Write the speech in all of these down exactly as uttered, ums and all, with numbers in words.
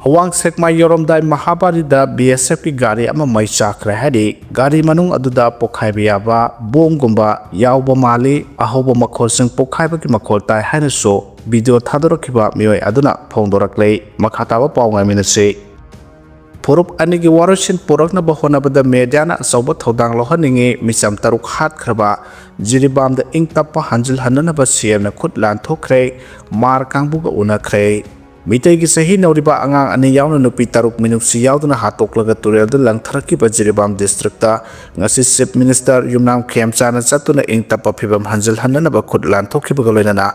ꯑꯋꯥꯡ ꯁꯦꯛꯃꯥꯏ ꯌꯧꯔꯝꯗꯥꯏ ꯃꯍꯥꯕꯥꯔꯤꯗ ꯕꯤ ꯑꯦꯁ ꯑꯦꯐꯀꯤ ꯒꯥꯔꯤ ꯑꯃ ꯃꯩ ꯆꯥꯛꯈ꯭ꯔꯦ ꯍꯥꯏꯔꯤ꯫ ꯒꯥꯔꯤ ꯃꯅꯨꯡ ꯑꯗꯨꯗ ꯄꯣꯈꯥꯏꯕ ꯌꯥꯕ ꯕꯣꯝꯒꯨꯝꯕ ꯌꯥꯎꯕ ꯃꯥꯜꯂꯤ꯫ ꯑꯍꯧꯕ ꯃꯈꯣꯜꯁꯤꯡ ꯄꯣꯈꯥꯏꯕꯒꯤ ꯃꯈꯣꯜ ꯇꯥꯏ ꯍꯥꯏꯅꯁꯨ ꯚꯤꯗꯤꯑꯣ ꯊꯥꯗꯣꯔꯛꯈꯤꯕ ꯃꯤꯑꯣꯏ ꯑꯗꯨꯅ ꯐꯣꯡꯗꯣꯔꯛꯂꯦ꯫ ꯃꯈꯥ ꯇꯥꯕ ꯄꯥꯎ ꯉꯥꯏꯃꯤꯟꯅꯁꯤ꯫ ꯐꯨꯔꯨꯞ ꯑꯅꯤꯒꯤ ꯋꯥꯔꯣꯏꯁꯤꯟ ꯄꯨꯔꯛꯅꯕ ꯍꯣꯠꯅꯕꯗ ꯃꯦꯗꯤꯌꯥꯅ ꯑꯆꯧꯕ ꯊꯧꯗꯥꯡ ꯂꯧꯍꯟꯅꯤꯡꯏ꯫ ꯃꯤꯆꯝ ꯇꯔꯨꯛ ꯍꯥꯠꯈ꯭ꯔꯕ ꯖꯤꯔꯤꯕꯥꯝꯗ ꯏꯪ ꯇꯞꯄ ꯍꯟꯖꯤꯜꯍꯟꯅꯅꯕ ꯁꯤ ꯑꯦꯝꯅ ꯈꯨꯠ ꯂꯥꯟꯊꯣꯛꯈ꯭ꯔꯦ꯫ ꯃꯥꯔ ꯀꯥꯡꯕꯨꯒ ꯎꯅꯈ꯭ꯔꯦ꯫ ꯃꯤꯇꯩꯒꯤ ꯆꯍꯤ ꯅꯧꯔꯤꯕ ꯑꯉꯥꯡ ꯑꯅꯤ ꯌꯥꯎꯅ ꯅꯨꯄꯤ ꯇꯔꯨꯛ ꯃꯤꯅꯨꯡꯁꯤ ꯌꯥꯎꯗꯅ ꯍꯥꯠꯇꯣꯛꯂꯒ ꯇꯨꯔꯦꯜꯗ ꯂꯪꯊꯔꯛꯈꯤꯕ ꯖꯤꯔꯤꯕꯥꯝ ꯗꯤꯁꯇ꯭ꯔꯤꯛꯇ ꯉꯁꯤ ꯆꯤꯐ ꯃꯤꯅꯤꯁꯇꯔ ꯌꯨꯝꯅꯥꯝ ꯈꯦꯝꯆꯥꯅ ꯆꯠꯇꯨꯅ ꯏꯪ ꯇꯞꯄ ꯐꯤꯕꯝ ꯍꯟꯖꯤꯜꯍꯟꯅꯅꯕ ꯈꯨꯠ ꯂꯥꯟꯊꯣꯛꯈꯤꯕꯒ ꯂꯣꯏꯅꯅ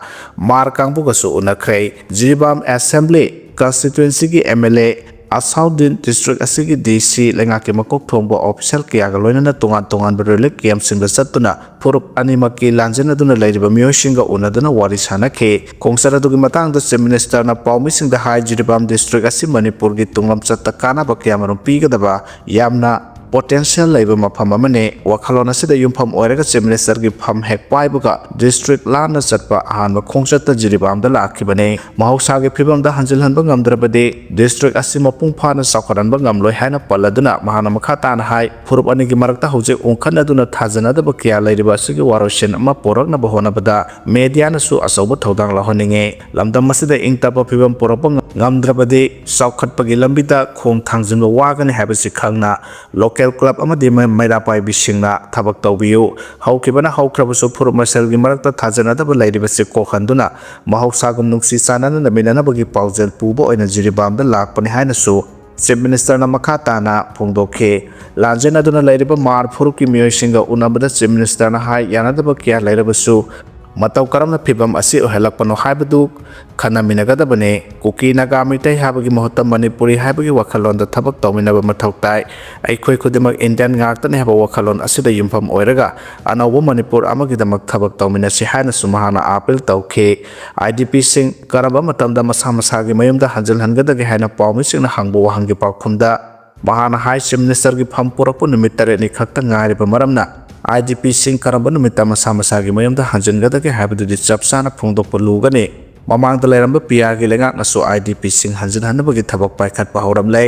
ꯃꯥꯔ ꯀꯥꯡꯕꯨꯒꯁꯨ ꯎꯅꯈ꯭ꯔꯦ꯫ ꯖꯤꯔꯤꯕꯥꯝ ꯑꯦꯁꯦꯝꯕ꯭ꯂꯤ ꯀꯟꯁꯇꯤꯇ꯭ꯋꯦꯟꯁꯤꯒꯤ M L A Ashabuddin, district ꯑꯁꯤꯒꯤ ꯗꯤ ꯁꯤ, ꯂꯩꯉꯥꯛꯀꯤ ꯃꯀꯣꯛ ꯊꯣꯡꯕ ꯑꯣꯐꯤꯁꯤꯌꯦꯜ ꯀꯌꯥꯒ ꯂꯣꯏꯅꯅ ꯇꯣꯉꯥꯟ ꯇꯣꯉꯥꯟꯕ ꯔꯤꯂꯤꯐ ꯀꯦꯝꯞꯁꯤꯡꯗ ꯆꯠꯇꯨꯅ ꯐꯨꯔꯨꯞ ꯑꯅꯤꯃꯛꯀꯤ ꯂꯥꯟꯖꯦꯟꯅꯗꯨꯅ ꯂꯩꯔꯤꯕ ꯃꯤꯑꯣꯏꯁꯤꯡꯒ ꯎꯅꯗꯨꯅ ꯋꯥꯔꯤ ꯁꯥꯅꯈꯤ꯫ ꯈꯣꯡꯆꯠ ꯑꯗꯨꯒꯤ ꯃꯇꯥꯡꯗ ꯆꯤꯐ ꯃꯤꯅꯤꯁꯇꯔꯅ ꯄꯥꯎꯃꯤꯁꯤꯡꯗ ꯍꯥꯏ, ꯖꯤꯔꯤꯕꯥꯝ ꯗꯤꯁꯇ꯭ꯔꯤꯛ ꯑꯁꯤ ꯃꯅꯤꯄꯨꯔꯒꯤ ꯇꯨꯡꯂꯝꯆꯠꯇ ꯀꯥꯟꯅꯕ ꯀꯌꯥꯃꯔꯨꯝ ꯄꯤꯒꯗꯕ ꯌꯥꯝꯅ ꯄꯣꯇꯦꯟꯁꯤꯌꯦꯜ ꯂꯩꯕ ꯃꯐꯝ ꯑꯃꯅꯤ꯫ ꯋꯥꯈꯜꯂꯣꯟ ꯑꯁꯤꯗ ꯌꯨꯝꯐꯝ ꯑꯣꯏꯔꯒ ꯆꯤꯐ ꯃꯤꯅꯤꯁꯇꯔꯒꯤ ꯐꯝ ꯍꯦꯛ ꯄꯥꯏꯕꯒ ꯗꯤꯁꯇ꯭ꯔꯤꯛ ꯂꯥꯟꯅ ꯆꯠꯄ ꯑꯍꯥꯟꯕ ꯈꯣꯡꯆꯠꯇ ꯖꯤꯔꯤꯕꯥꯝꯗ ꯂꯥꯛꯈꯤꯕꯅꯤ꯫ ꯃꯍꯧꯁꯥꯒꯤ ꯐꯤꯕꯝꯗ ꯍꯟꯖꯤꯜꯍꯟꯕ ꯉꯝꯗ꯭ꯔꯕꯗꯤ ꯗꯤꯁꯇ꯭ꯔꯤꯛ ꯑꯁꯤ ꯃꯄꯨꯡ ꯐꯥꯅ ꯆꯥꯎꯈꯠꯍꯟꯕ ꯉꯝꯂꯣꯏ ꯍꯥꯏꯅ ꯄꯜꯂꯗꯨꯅ ꯃꯍꯥꯛꯅ ꯃꯈꯥ ꯇꯥꯅ ꯍꯥꯏ, ꯐꯨꯔꯨꯞ ꯑꯅꯤꯒꯤ ꯃꯔꯛꯇ ꯍꯧꯖꯤꯛ ꯎꯪꯈꯠꯅꯗꯨꯅ ꯊꯥꯖꯅꯗꯕ ꯀꯌꯥ ꯂꯩꯔꯤꯕ ꯑꯁꯤꯒꯤ ꯋꯥꯔꯣꯏꯁꯤꯟ ꯑꯃ ꯄꯨꯔꯛꯅꯕ ꯍꯣꯠꯅꯕꯗ ꯃꯦꯗꯤꯌꯥꯅꯁꯨ ꯑꯆꯧꯕ ꯊꯧꯗꯥꯡ ꯂꯧꯍꯟꯅꯤꯡꯉꯤ꯫ ꯂꯝꯗꯝ ꯑꯁꯤꯗ ꯏꯪ ꯇꯞꯄ ꯐꯤꯕꯝ ꯄꯨꯔꯛꯄ ꯉꯝꯗ꯭ꯔꯕꯗꯤ ꯆꯥꯎꯈꯠꯄꯒꯤ ꯂꯝꯕꯤꯗ ꯈꯣꯡ ꯊꯥꯡꯖꯤꯟꯕ ꯋꯥꯒꯅꯤ ꯍꯥꯏꯕꯁꯤ ꯈꯪꯅ ꯂꯣꯀꯦꯜ ꯀ꯭ꯂꯕ ꯑꯃꯗꯤ ꯃꯩ-, ꯃꯩꯔꯥ ꯄꯥꯏꯕꯤꯁꯤꯡꯅ ꯊꯕꯛ ꯇꯧꯕꯤꯌꯨ꯫ ꯍꯧꯈꯤꯕꯅ ꯍꯧꯈ꯭ꯔꯕꯁꯨ ꯐꯨꯔꯨꯞ ꯃꯁꯦꯜꯒꯤ ꯃꯔꯛꯇ ꯊꯥꯖꯅꯗꯕ ꯂꯩꯔꯤꯕꯁꯤ ꯀꯣꯛꯍꯟꯗꯨꯅ ꯃꯍꯧꯁꯥꯒꯨꯝ ꯅꯨꯡꯁꯤ ꯆꯥꯟꯅꯅ ꯂꯩꯃꯤꯟꯅꯅꯕꯒꯤ ꯄꯥꯎꯖꯦꯜ ꯄꯨꯕ ꯑꯣꯏꯅ ꯖꯤꯔꯤꯕꯥꯝꯗ ꯂꯥꯛꯄꯅꯤ ꯍꯥꯏꯅꯁꯨ ꯆꯤꯐ ꯃꯤꯅꯤꯁꯇꯔꯅ ꯃꯈꯥ ꯇꯥꯅ ꯐꯣꯡꯗꯣꯛꯈꯤ꯫ ꯂꯥꯟꯖꯦꯟꯅꯗꯨꯅ ꯂꯩꯔꯤꯕ ꯃꯥꯔ ꯐꯨꯔꯨꯞꯀꯤ ꯃꯤꯑꯣꯏꯁꯤꯡꯒ ꯎꯅꯕꯗ ꯆꯤꯐ ꯃꯤꯅꯤꯁꯇꯔꯅ ꯍꯥꯏ, ꯌꯥꯅꯗꯕ ꯀꯌꯥ ꯂꯩꯔꯕꯁꯨ ꯃꯇꯧ ꯀꯔꯝꯅ ꯐꯤꯕꯝ ꯑꯁꯤ ꯑꯣꯏꯍꯜꯂꯛꯄꯅꯣ ꯍꯥꯏꯕꯗꯨ ꯈꯟꯅꯃꯤꯟꯅꯒꯗꯕꯅꯤ꯫ ꯀꯨꯀꯤ ꯅꯥꯒꯥ ꯃꯤꯇꯩ ꯍꯥꯏꯕꯒꯤ ꯃꯍꯨꯠꯇ ꯃꯅꯤꯄꯨꯔꯤ ꯍꯥꯏꯕꯒꯤ ꯋꯥꯈꯜꯂꯣꯟꯗ ꯊꯕꯛ ꯇꯧꯃꯤꯟꯅꯕ ꯃꯊꯧ ꯇꯥꯏ꯫ ꯑꯩꯈꯣꯏ ꯈꯨꯗꯤꯡꯃꯛ ꯏꯟꯗꯤꯌꯟ ꯉꯥꯛꯇꯅꯤ ꯍꯥꯏꯕ ꯋꯥꯈꯜꯂꯣꯟ ꯑꯁꯤꯗ ꯌꯨꯝꯐꯝ ꯑꯣꯏꯔꯒ ꯑꯅꯧꯕ ꯃꯅꯤꯄꯨꯔ ꯑꯃꯒꯤꯗꯃꯛ ꯊꯕꯛ ꯇꯧꯃꯤꯟꯅꯁꯤ ꯍꯥꯏꯅꯁꯨ ꯃꯍꯥꯛꯅ ꯑꯥꯄꯤꯜ ꯇꯧꯈꯤ꯫ ꯑꯥꯏ ꯗꯤ ꯄꯤꯁꯤꯡ ꯀꯔꯝꯕ ꯃꯇꯝꯗ ꯃꯁꯥ ꯃꯁꯥꯒꯤ ꯃꯌꯨꯝꯗ ꯍꯟꯖꯤꯜꯍꯟꯒꯗꯒꯦ ꯍꯥꯏꯅ ꯄꯥꯎꯃꯤꯁꯤꯡꯅ ꯍꯪꯕ ꯋꯥꯍꯪꯒꯤ ꯄꯥꯎꯈꯨꯝꯗ ꯃꯍꯥꯛꯅ ꯍꯥꯏ, ꯆꯤꯐ ꯃꯤꯅꯤꯁꯇꯔꯒꯤ ꯐꯝ ꯄꯨꯔꯛꯄ ꯅꯨꯃꯤꯠ ꯇꯔꯦꯠꯅꯤ ꯈꯛꯇ ꯉꯥꯏꯔꯤꯕ ꯃꯔꯝꯅ ꯑꯥꯏ ꯗꯤ ꯄꯤꯁꯤꯡ ꯀꯔꯝꯕ ꯅꯨꯃꯤꯠꯇ ꯃꯁꯥ ꯃꯁꯥꯒꯤ ꯃꯌꯨꯝꯗ ꯍꯟꯖꯤꯟꯒꯗꯒꯦ ꯍꯥꯏꯕꯗꯨꯗꯤ ꯆꯞ ꯆꯥꯅ ꯐꯣꯡꯗꯣꯛꯄ ꯂꯨꯒꯅꯤ꯫ ꯃꯃꯥꯡꯗ ꯂꯩꯔꯝꯕ ꯄꯤꯌꯥꯔꯒꯤ ꯂꯩꯉꯥꯛꯅꯁꯨ IDPꯁꯤꯡ ꯍꯟꯖꯤꯟꯍꯟꯅꯕꯒꯤ ꯊꯕꯛ ꯄꯥꯏꯈꯠꯄ ꯍꯧꯔꯝꯂꯦ꯫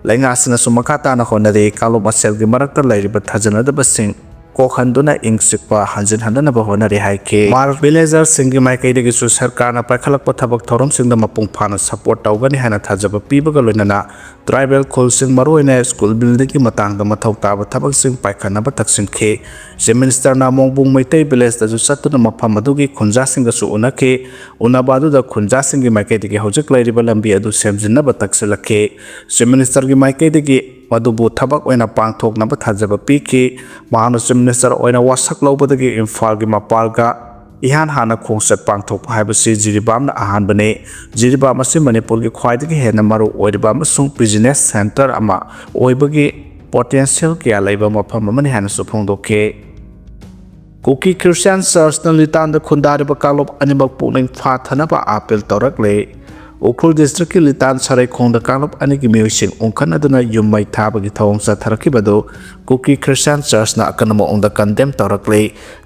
ꯂꯩꯉꯥꯛꯁꯤꯅꯁꯨ ꯃꯈꯥ ꯇꯥꯅ ꯍꯣꯠꯅꯔꯤ꯫ ꯀꯥꯡꯂꯨꯞ ꯃꯁꯦꯜꯒꯤ ꯃꯔꯛꯇ ꯂꯩꯔꯤꯕ ꯊꯥꯖꯅꯗꯕꯁꯤꯡ ꯀꯣꯛꯍꯟꯗꯨꯅ ꯏꯪ ꯆꯤꯛꯄ ꯍꯟꯖꯤꯟꯍꯟꯅꯅꯕ ꯍꯣꯠꯅꯔꯤ ꯍꯥꯏꯈꯤ꯫ ꯃꯥꯔ ꯚꯤꯂꯦꯖꯔꯁꯤꯡꯒꯤ ꯃꯥꯏꯀꯩꯗꯒꯤꯁꯨ ꯁꯔꯀꯥꯔꯅ ꯄꯥꯏꯈꯠꯂꯛꯄ ꯊꯕꯛ ꯊꯧꯔꯝꯁꯤꯡꯗ ꯃꯄꯨꯡ ꯐꯥꯅ ꯁꯄꯣꯔꯠ ꯇꯧꯒꯅꯤ ꯍꯥꯏꯅ ꯊꯥꯖꯕ ꯄꯤꯕꯒ ꯂꯣꯏꯅꯅ ꯇ꯭ꯔꯥꯏꯕꯦꯜ ꯈꯨꯜꯁꯤꯡ, ꯃꯔꯨꯑꯣꯏꯅ ꯁ꯭ꯀꯨꯜ ꯕꯤꯜꯗꯤꯡꯒꯤ ꯃꯇꯥꯡꯗ ꯃꯊꯧ ꯇꯥꯕ ꯊꯕꯛꯁꯤꯡ ꯄꯥꯏꯈꯠꯅꯕ ꯇꯛꯁꯤꯟꯈꯤ꯫ ꯆꯤꯐ ꯃꯤꯅꯤꯁꯇꯔꯅ ꯃꯣꯡꯕꯨꯡ ꯃꯩꯇꯩ ꯚꯤꯂꯦꯖꯇꯁꯨ ꯆꯠꯇꯨꯅ ꯃꯐꯝ ꯑꯗꯨꯒꯤ ꯈꯨꯟꯖꯥꯁꯤꯡꯒꯁꯨ ꯎꯅꯈꯤ꯫ ꯎꯅꯕ ꯑꯗꯨꯗ ꯈꯨꯟꯖꯥꯁꯤꯡꯒꯤ ꯃꯥꯏꯀꯩꯗꯒꯤ ꯍꯧꯖꯤꯛ ꯂꯩꯔꯤꯕ ꯂꯝꯕꯤ ꯑꯗꯨ ꯁꯦꯝꯖꯤꯟꯅꯕ ꯇꯛꯁꯤꯜꯂꯛꯈꯤ꯫ ꯆꯤꯐ ꯃꯤꯅꯤꯁꯇꯔꯒꯤ ꯃꯥꯏꯀꯩꯗꯒꯤ ꯃꯗꯨꯕꯨ ꯊꯕꯛ ꯑꯣꯏꯅ ꯄꯥꯡꯊꯣꯛꯅꯕ ꯊꯥꯖꯕ ꯄꯤꯈꯤ꯫ ꯃꯍꯥꯛꯅ ꯆꯤꯐ ꯃꯤꯅꯤꯁꯇꯔ ꯑꯣꯏꯅ ꯋꯥꯁꯛ ꯂꯧꯕꯗꯒꯤ ꯏꯝꯐꯥꯜꯒꯤ ꯃꯄꯥꯜꯒ ꯏꯍꯥꯟ ꯍꯥꯟꯅ ꯈꯣꯡꯆꯠ ꯄꯥꯡꯊꯣꯛꯄ ꯍꯥꯏꯕꯁꯤ ꯖꯤꯔꯤꯕꯥꯝꯅ ꯑꯍꯥꯟꯕꯅꯤ꯫ ꯖꯤꯔꯤꯕꯥꯝ ꯑꯁꯤ ꯃꯅꯤꯄꯨꯔꯒꯤ ꯈ꯭ꯋꯥꯏꯗꯒꯤ ꯍꯦꯟꯅ ꯃꯔꯨ ꯑꯣꯏꯔꯤꯕ ꯑꯃꯁꯨꯡ ꯕꯤꯖꯤꯅꯦꯁ ꯁꯦꯟꯇꯔ ꯑꯃ ꯑꯣꯏꯕꯒꯤ ꯄꯣꯇꯦꯟꯁꯤꯌꯦꯜ ꯀꯌꯥ ꯂꯩꯕ ꯃꯐꯝ ꯑꯃꯅꯤ ꯍꯥꯏꯅꯁꯨ ꯐꯣꯡꯗꯣꯛꯈꯤ꯫ ꯀꯨꯀꯤ ꯈ꯭ꯔꯤꯁꯇꯤꯌꯥꯟ ꯆꯔꯆꯅ ꯂꯤꯇꯥꯟꯗ ꯈꯨꯟꯗꯥꯔꯤꯕ ꯀꯥꯡꯂꯨꯞ ꯑꯅꯤꯃꯛ ꯄꯨꯛꯅꯤꯡ ꯐꯥꯊꯅꯕ ꯑꯥꯄꯤꯜ ꯇꯧꯔꯛꯂꯦ꯫ ꯎꯈ꯭ꯔꯨꯜ ꯗꯤꯁꯇ꯭ꯔꯤꯛꯀꯤ ꯂꯤꯇꯥꯟ ꯁꯔꯩꯈꯣꯡꯗ ꯀꯥꯡꯂꯨꯞ ꯑꯅꯤꯒꯤ ꯃꯤꯑꯣꯏꯁꯤꯡ ꯎꯪꯈꯠꯅꯗꯨꯅ ꯌꯨꯝ ꯃꯩ ꯊꯥꯕꯒꯤ ꯊꯧꯑꯣꯡ ꯆꯠꯊꯔꯛꯈꯤꯕꯗꯨ ꯀꯨꯀꯤ ꯈ꯭ꯔꯤꯁꯇꯤꯌꯥꯟ ꯆꯔꯆꯅ ꯑꯀꯟꯕ ꯃꯑꯣꯡꯗ ꯀꯟꯗꯦꯝ ꯇꯧꯔꯛꯂꯦ꯫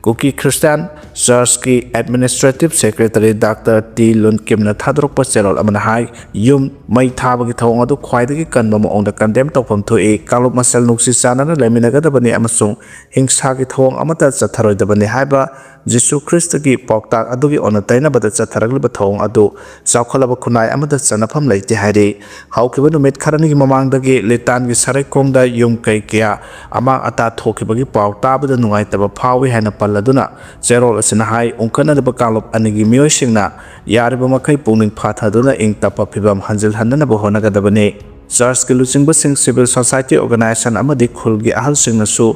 ꯀꯨꯀꯤ ꯈ꯭ꯔꯤꯁꯇꯤꯌꯥꯟ ꯆꯔꯆꯀꯤ ꯑꯦꯗꯃꯤꯅꯤꯁꯇ꯭ꯔꯦꯇꯤꯚ ꯁꯦꯀ꯭ꯔꯦꯇꯔꯤ ꯗꯥꯛꯇꯔ ꯇꯤ ꯂꯨꯟꯀꯤꯝꯅ ꯊꯥꯗꯣꯔꯛꯄ ꯆꯦꯔꯣꯜ ꯑꯃꯅ ꯍꯥꯏ, ꯌꯨꯝ ꯃꯩ ꯊꯥꯕꯒꯤ ꯊꯧꯑꯣꯡ ꯑꯗꯨ ꯈ꯭ꯋꯥꯏꯗꯒꯤ ꯀꯟꯕ ꯃꯑꯣꯡꯗ ꯀꯟꯗꯦꯝ ꯇꯧꯐꯝ ꯊꯣꯛꯏ꯫ ꯀꯥꯡꯂꯨꯞ ꯃꯁꯦꯜ ꯅꯨꯡꯁꯤ ꯆꯥꯟꯅꯅ ꯂꯩꯃꯤꯟꯅꯒꯗꯕꯅꯤ ꯑꯃꯁꯨꯡ ꯍꯤꯡꯁꯥꯒꯤ ꯊꯧꯑꯣꯡ ꯑꯃꯠꯇ ꯆꯠꯊꯔꯣꯏꯗꯕꯅꯤ ꯍꯥꯏꯕ ꯖꯤꯁꯨ ꯈ꯭ꯔꯤꯁꯇꯒꯤ ꯄꯥꯎꯇꯥꯛ ꯑꯗꯨꯒꯤ ꯑꯣꯟꯅ ꯇꯩꯅꯕꯗ ꯆꯠꯊꯔꯛꯂꯤꯕ ꯊꯧꯑꯣꯡ ꯑꯗꯨ ꯆꯥꯎꯈꯠꯂꯕ ꯈꯨꯟꯅꯥꯏ ꯑꯃꯗ ꯆꯠꯅꯐꯝ ꯂꯩꯇꯦ ꯍꯥꯏꯔꯤ꯫ ꯍꯧꯈꯤꯕ ꯅꯨꯃꯤꯠ ꯈꯔꯅꯤꯒꯤ ꯃꯃꯥꯡꯗꯒꯤ ꯂꯤꯇꯥꯟꯒꯤ ꯁꯔꯩꯈꯣꯡꯗ ꯌꯨꯝ ꯀꯩ ꯀꯌꯥ ꯑꯃꯥꯡ ꯑꯇꯥ ꯊꯣꯛꯈꯤꯕꯒꯤ ꯄꯥꯎ ꯇꯥꯕꯗ ꯅꯨꯡꯉꯥꯏꯇꯕ ꯐꯥꯎꯏ ꯍꯥꯏꯅ ꯄꯜꯂꯗꯨꯅ ꯆꯦꯔꯣꯜ ꯑꯁꯤꯅ ꯍꯥꯏ, ꯎꯪꯈꯠꯅꯔꯤꯕ ꯀꯥꯡꯂꯨꯞ ꯑꯅꯤꯒꯤ ꯃꯤꯑꯣꯏꯁꯤꯡꯅ ꯌꯥꯔꯤꯕ ꯃꯈꯩ ꯄꯨꯛꯅꯤꯡ ꯐꯥꯊꯗꯨꯅ ꯏꯪ ꯇꯞꯄ ꯐꯤꯕꯝ ꯍꯟꯖꯤꯜꯍꯟꯅꯅꯕ ꯍꯣꯠꯅꯒꯗꯕꯅꯤ꯫ ꯆꯔꯆꯀꯤ ꯂꯨꯆꯤꯡꯕꯁꯤꯡ, ꯁꯤꯚꯤꯜ ꯁꯣꯁꯥꯏꯇꯤ ꯑꯣꯔꯒꯅꯥꯏꯖꯦꯁꯟ ꯑꯃꯗꯤ ꯈꯨꯜꯒꯤ ꯑꯍꯜꯁꯤꯡꯅꯁꯨ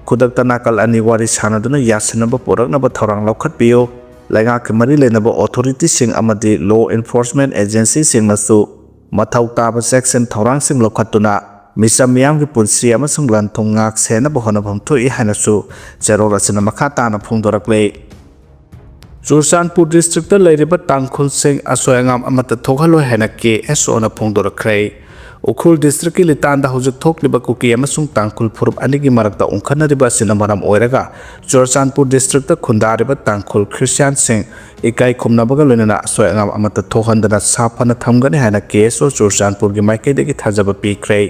ꯈꯨꯗꯛꯇ ꯅꯥꯀꯜ ꯑꯅꯤ ꯋꯥꯔꯤ ꯁꯥꯅꯗꯨꯅ ꯌꯥꯁꯤꯟꯅꯕ ꯄꯨꯔꯛꯅꯕ ꯊꯧꯔꯥꯡ ꯂꯧꯈꯠꯄꯤꯌꯨ꯫ ꯂꯩꯉꯥꯛꯀꯤ ꯃꯔꯤ ꯂꯩꯅꯕ ꯑꯣꯊꯣꯔꯤꯇꯤꯁꯤꯡ ꯑꯃꯗꯤ ꯂꯣ ꯏꯟꯐꯣꯔꯁꯃꯦꯟ ꯑꯦꯖꯦꯟꯁꯤꯁꯤꯡꯅꯁꯨ ꯃꯊꯧ ꯇꯥꯕ ꯆꯦꯛꯁꯤꯟ ꯊꯧꯔꯥꯡꯁꯤꯡ ꯂꯧꯈꯠꯇꯨꯅ ꯃꯤꯆꯝ ꯃꯤꯌꯥꯝꯒꯤ ꯄꯨꯟꯁꯤ ꯑꯃꯁꯨꯡ ꯂꯟ ꯊꯨꯝ ꯉꯥꯛ ꯁꯦꯟꯅꯕ ꯍꯣꯠꯅꯐꯝ ꯊꯣꯛꯏ ꯍꯥꯏꯅꯁꯨ ꯆꯦꯔꯣꯜ ꯑꯁꯤꯅ ꯃꯈꯥ ꯇꯥꯅ ꯐꯣꯡꯗꯣꯔꯛꯂꯤ꯫ ꯆꯨꯔꯆꯥꯟꯄꯨꯔ ꯗꯤꯁꯇ꯭ꯔꯤꯛꯇ ꯂꯩꯔꯤꯕ ꯇꯥꯡꯈꯨꯜꯁꯤꯡ ꯑꯁꯣꯏ ꯑꯉꯥꯝ ꯑꯃꯠꯇ ꯊꯣꯛꯍꯜꯂꯣꯏ ꯍꯥꯏꯅ KSOꯅ ꯐꯣꯡꯗꯣꯔꯛꯈ꯭ꯔꯦ꯫ ꯎꯈ꯭ꯔꯨꯜ ꯗꯤꯁꯇ꯭ꯔꯤꯛꯀꯤ ꯂꯤꯇꯥꯟꯗ ꯍꯧꯖꯤꯛ ꯊꯣꯛꯂꯤꯕ ꯀꯨꯀꯤ ꯑꯃꯁꯨꯡ ꯇꯥꯡꯈꯨꯜ ꯐꯨꯔꯨꯞ ꯑꯅꯤꯒꯤ ꯃꯔꯛꯇ ꯎꯪꯈꯠꯅꯔꯤꯕ ꯑꯁꯤꯅ ꯃꯔꯝ ꯑꯣꯏꯔꯒ ꯆꯨꯔꯆꯥꯟꯄꯨꯔ ꯗꯤꯁꯇ꯭ꯔꯤꯛꯇ ꯈꯨꯟꯗꯥꯔꯤꯕ ꯇꯥꯡꯈꯨꯜ ꯈ꯭ꯔꯤꯁꯇꯤꯌꯥꯟꯁꯤꯡ ꯏꯀꯥꯏ ꯈꯨꯝꯅꯕꯒ ꯂꯣꯏꯅꯅ ꯑꯁꯣꯏ ꯑꯉꯥꯝ ꯑꯃꯠꯇ ꯊꯣꯛꯍꯟꯗꯅ ꯁꯥꯐꯅ ꯊꯝꯒꯅꯤ ꯍꯥꯏꯅ ꯀꯦ ꯑꯦꯁ ꯑꯣ ꯆꯨꯔꯆꯥꯟꯄꯨꯔꯒꯤ ꯃꯥꯏꯀꯩꯗꯒꯤ ꯊꯥꯖꯕ ꯄꯤꯈ꯭ꯔꯦ꯫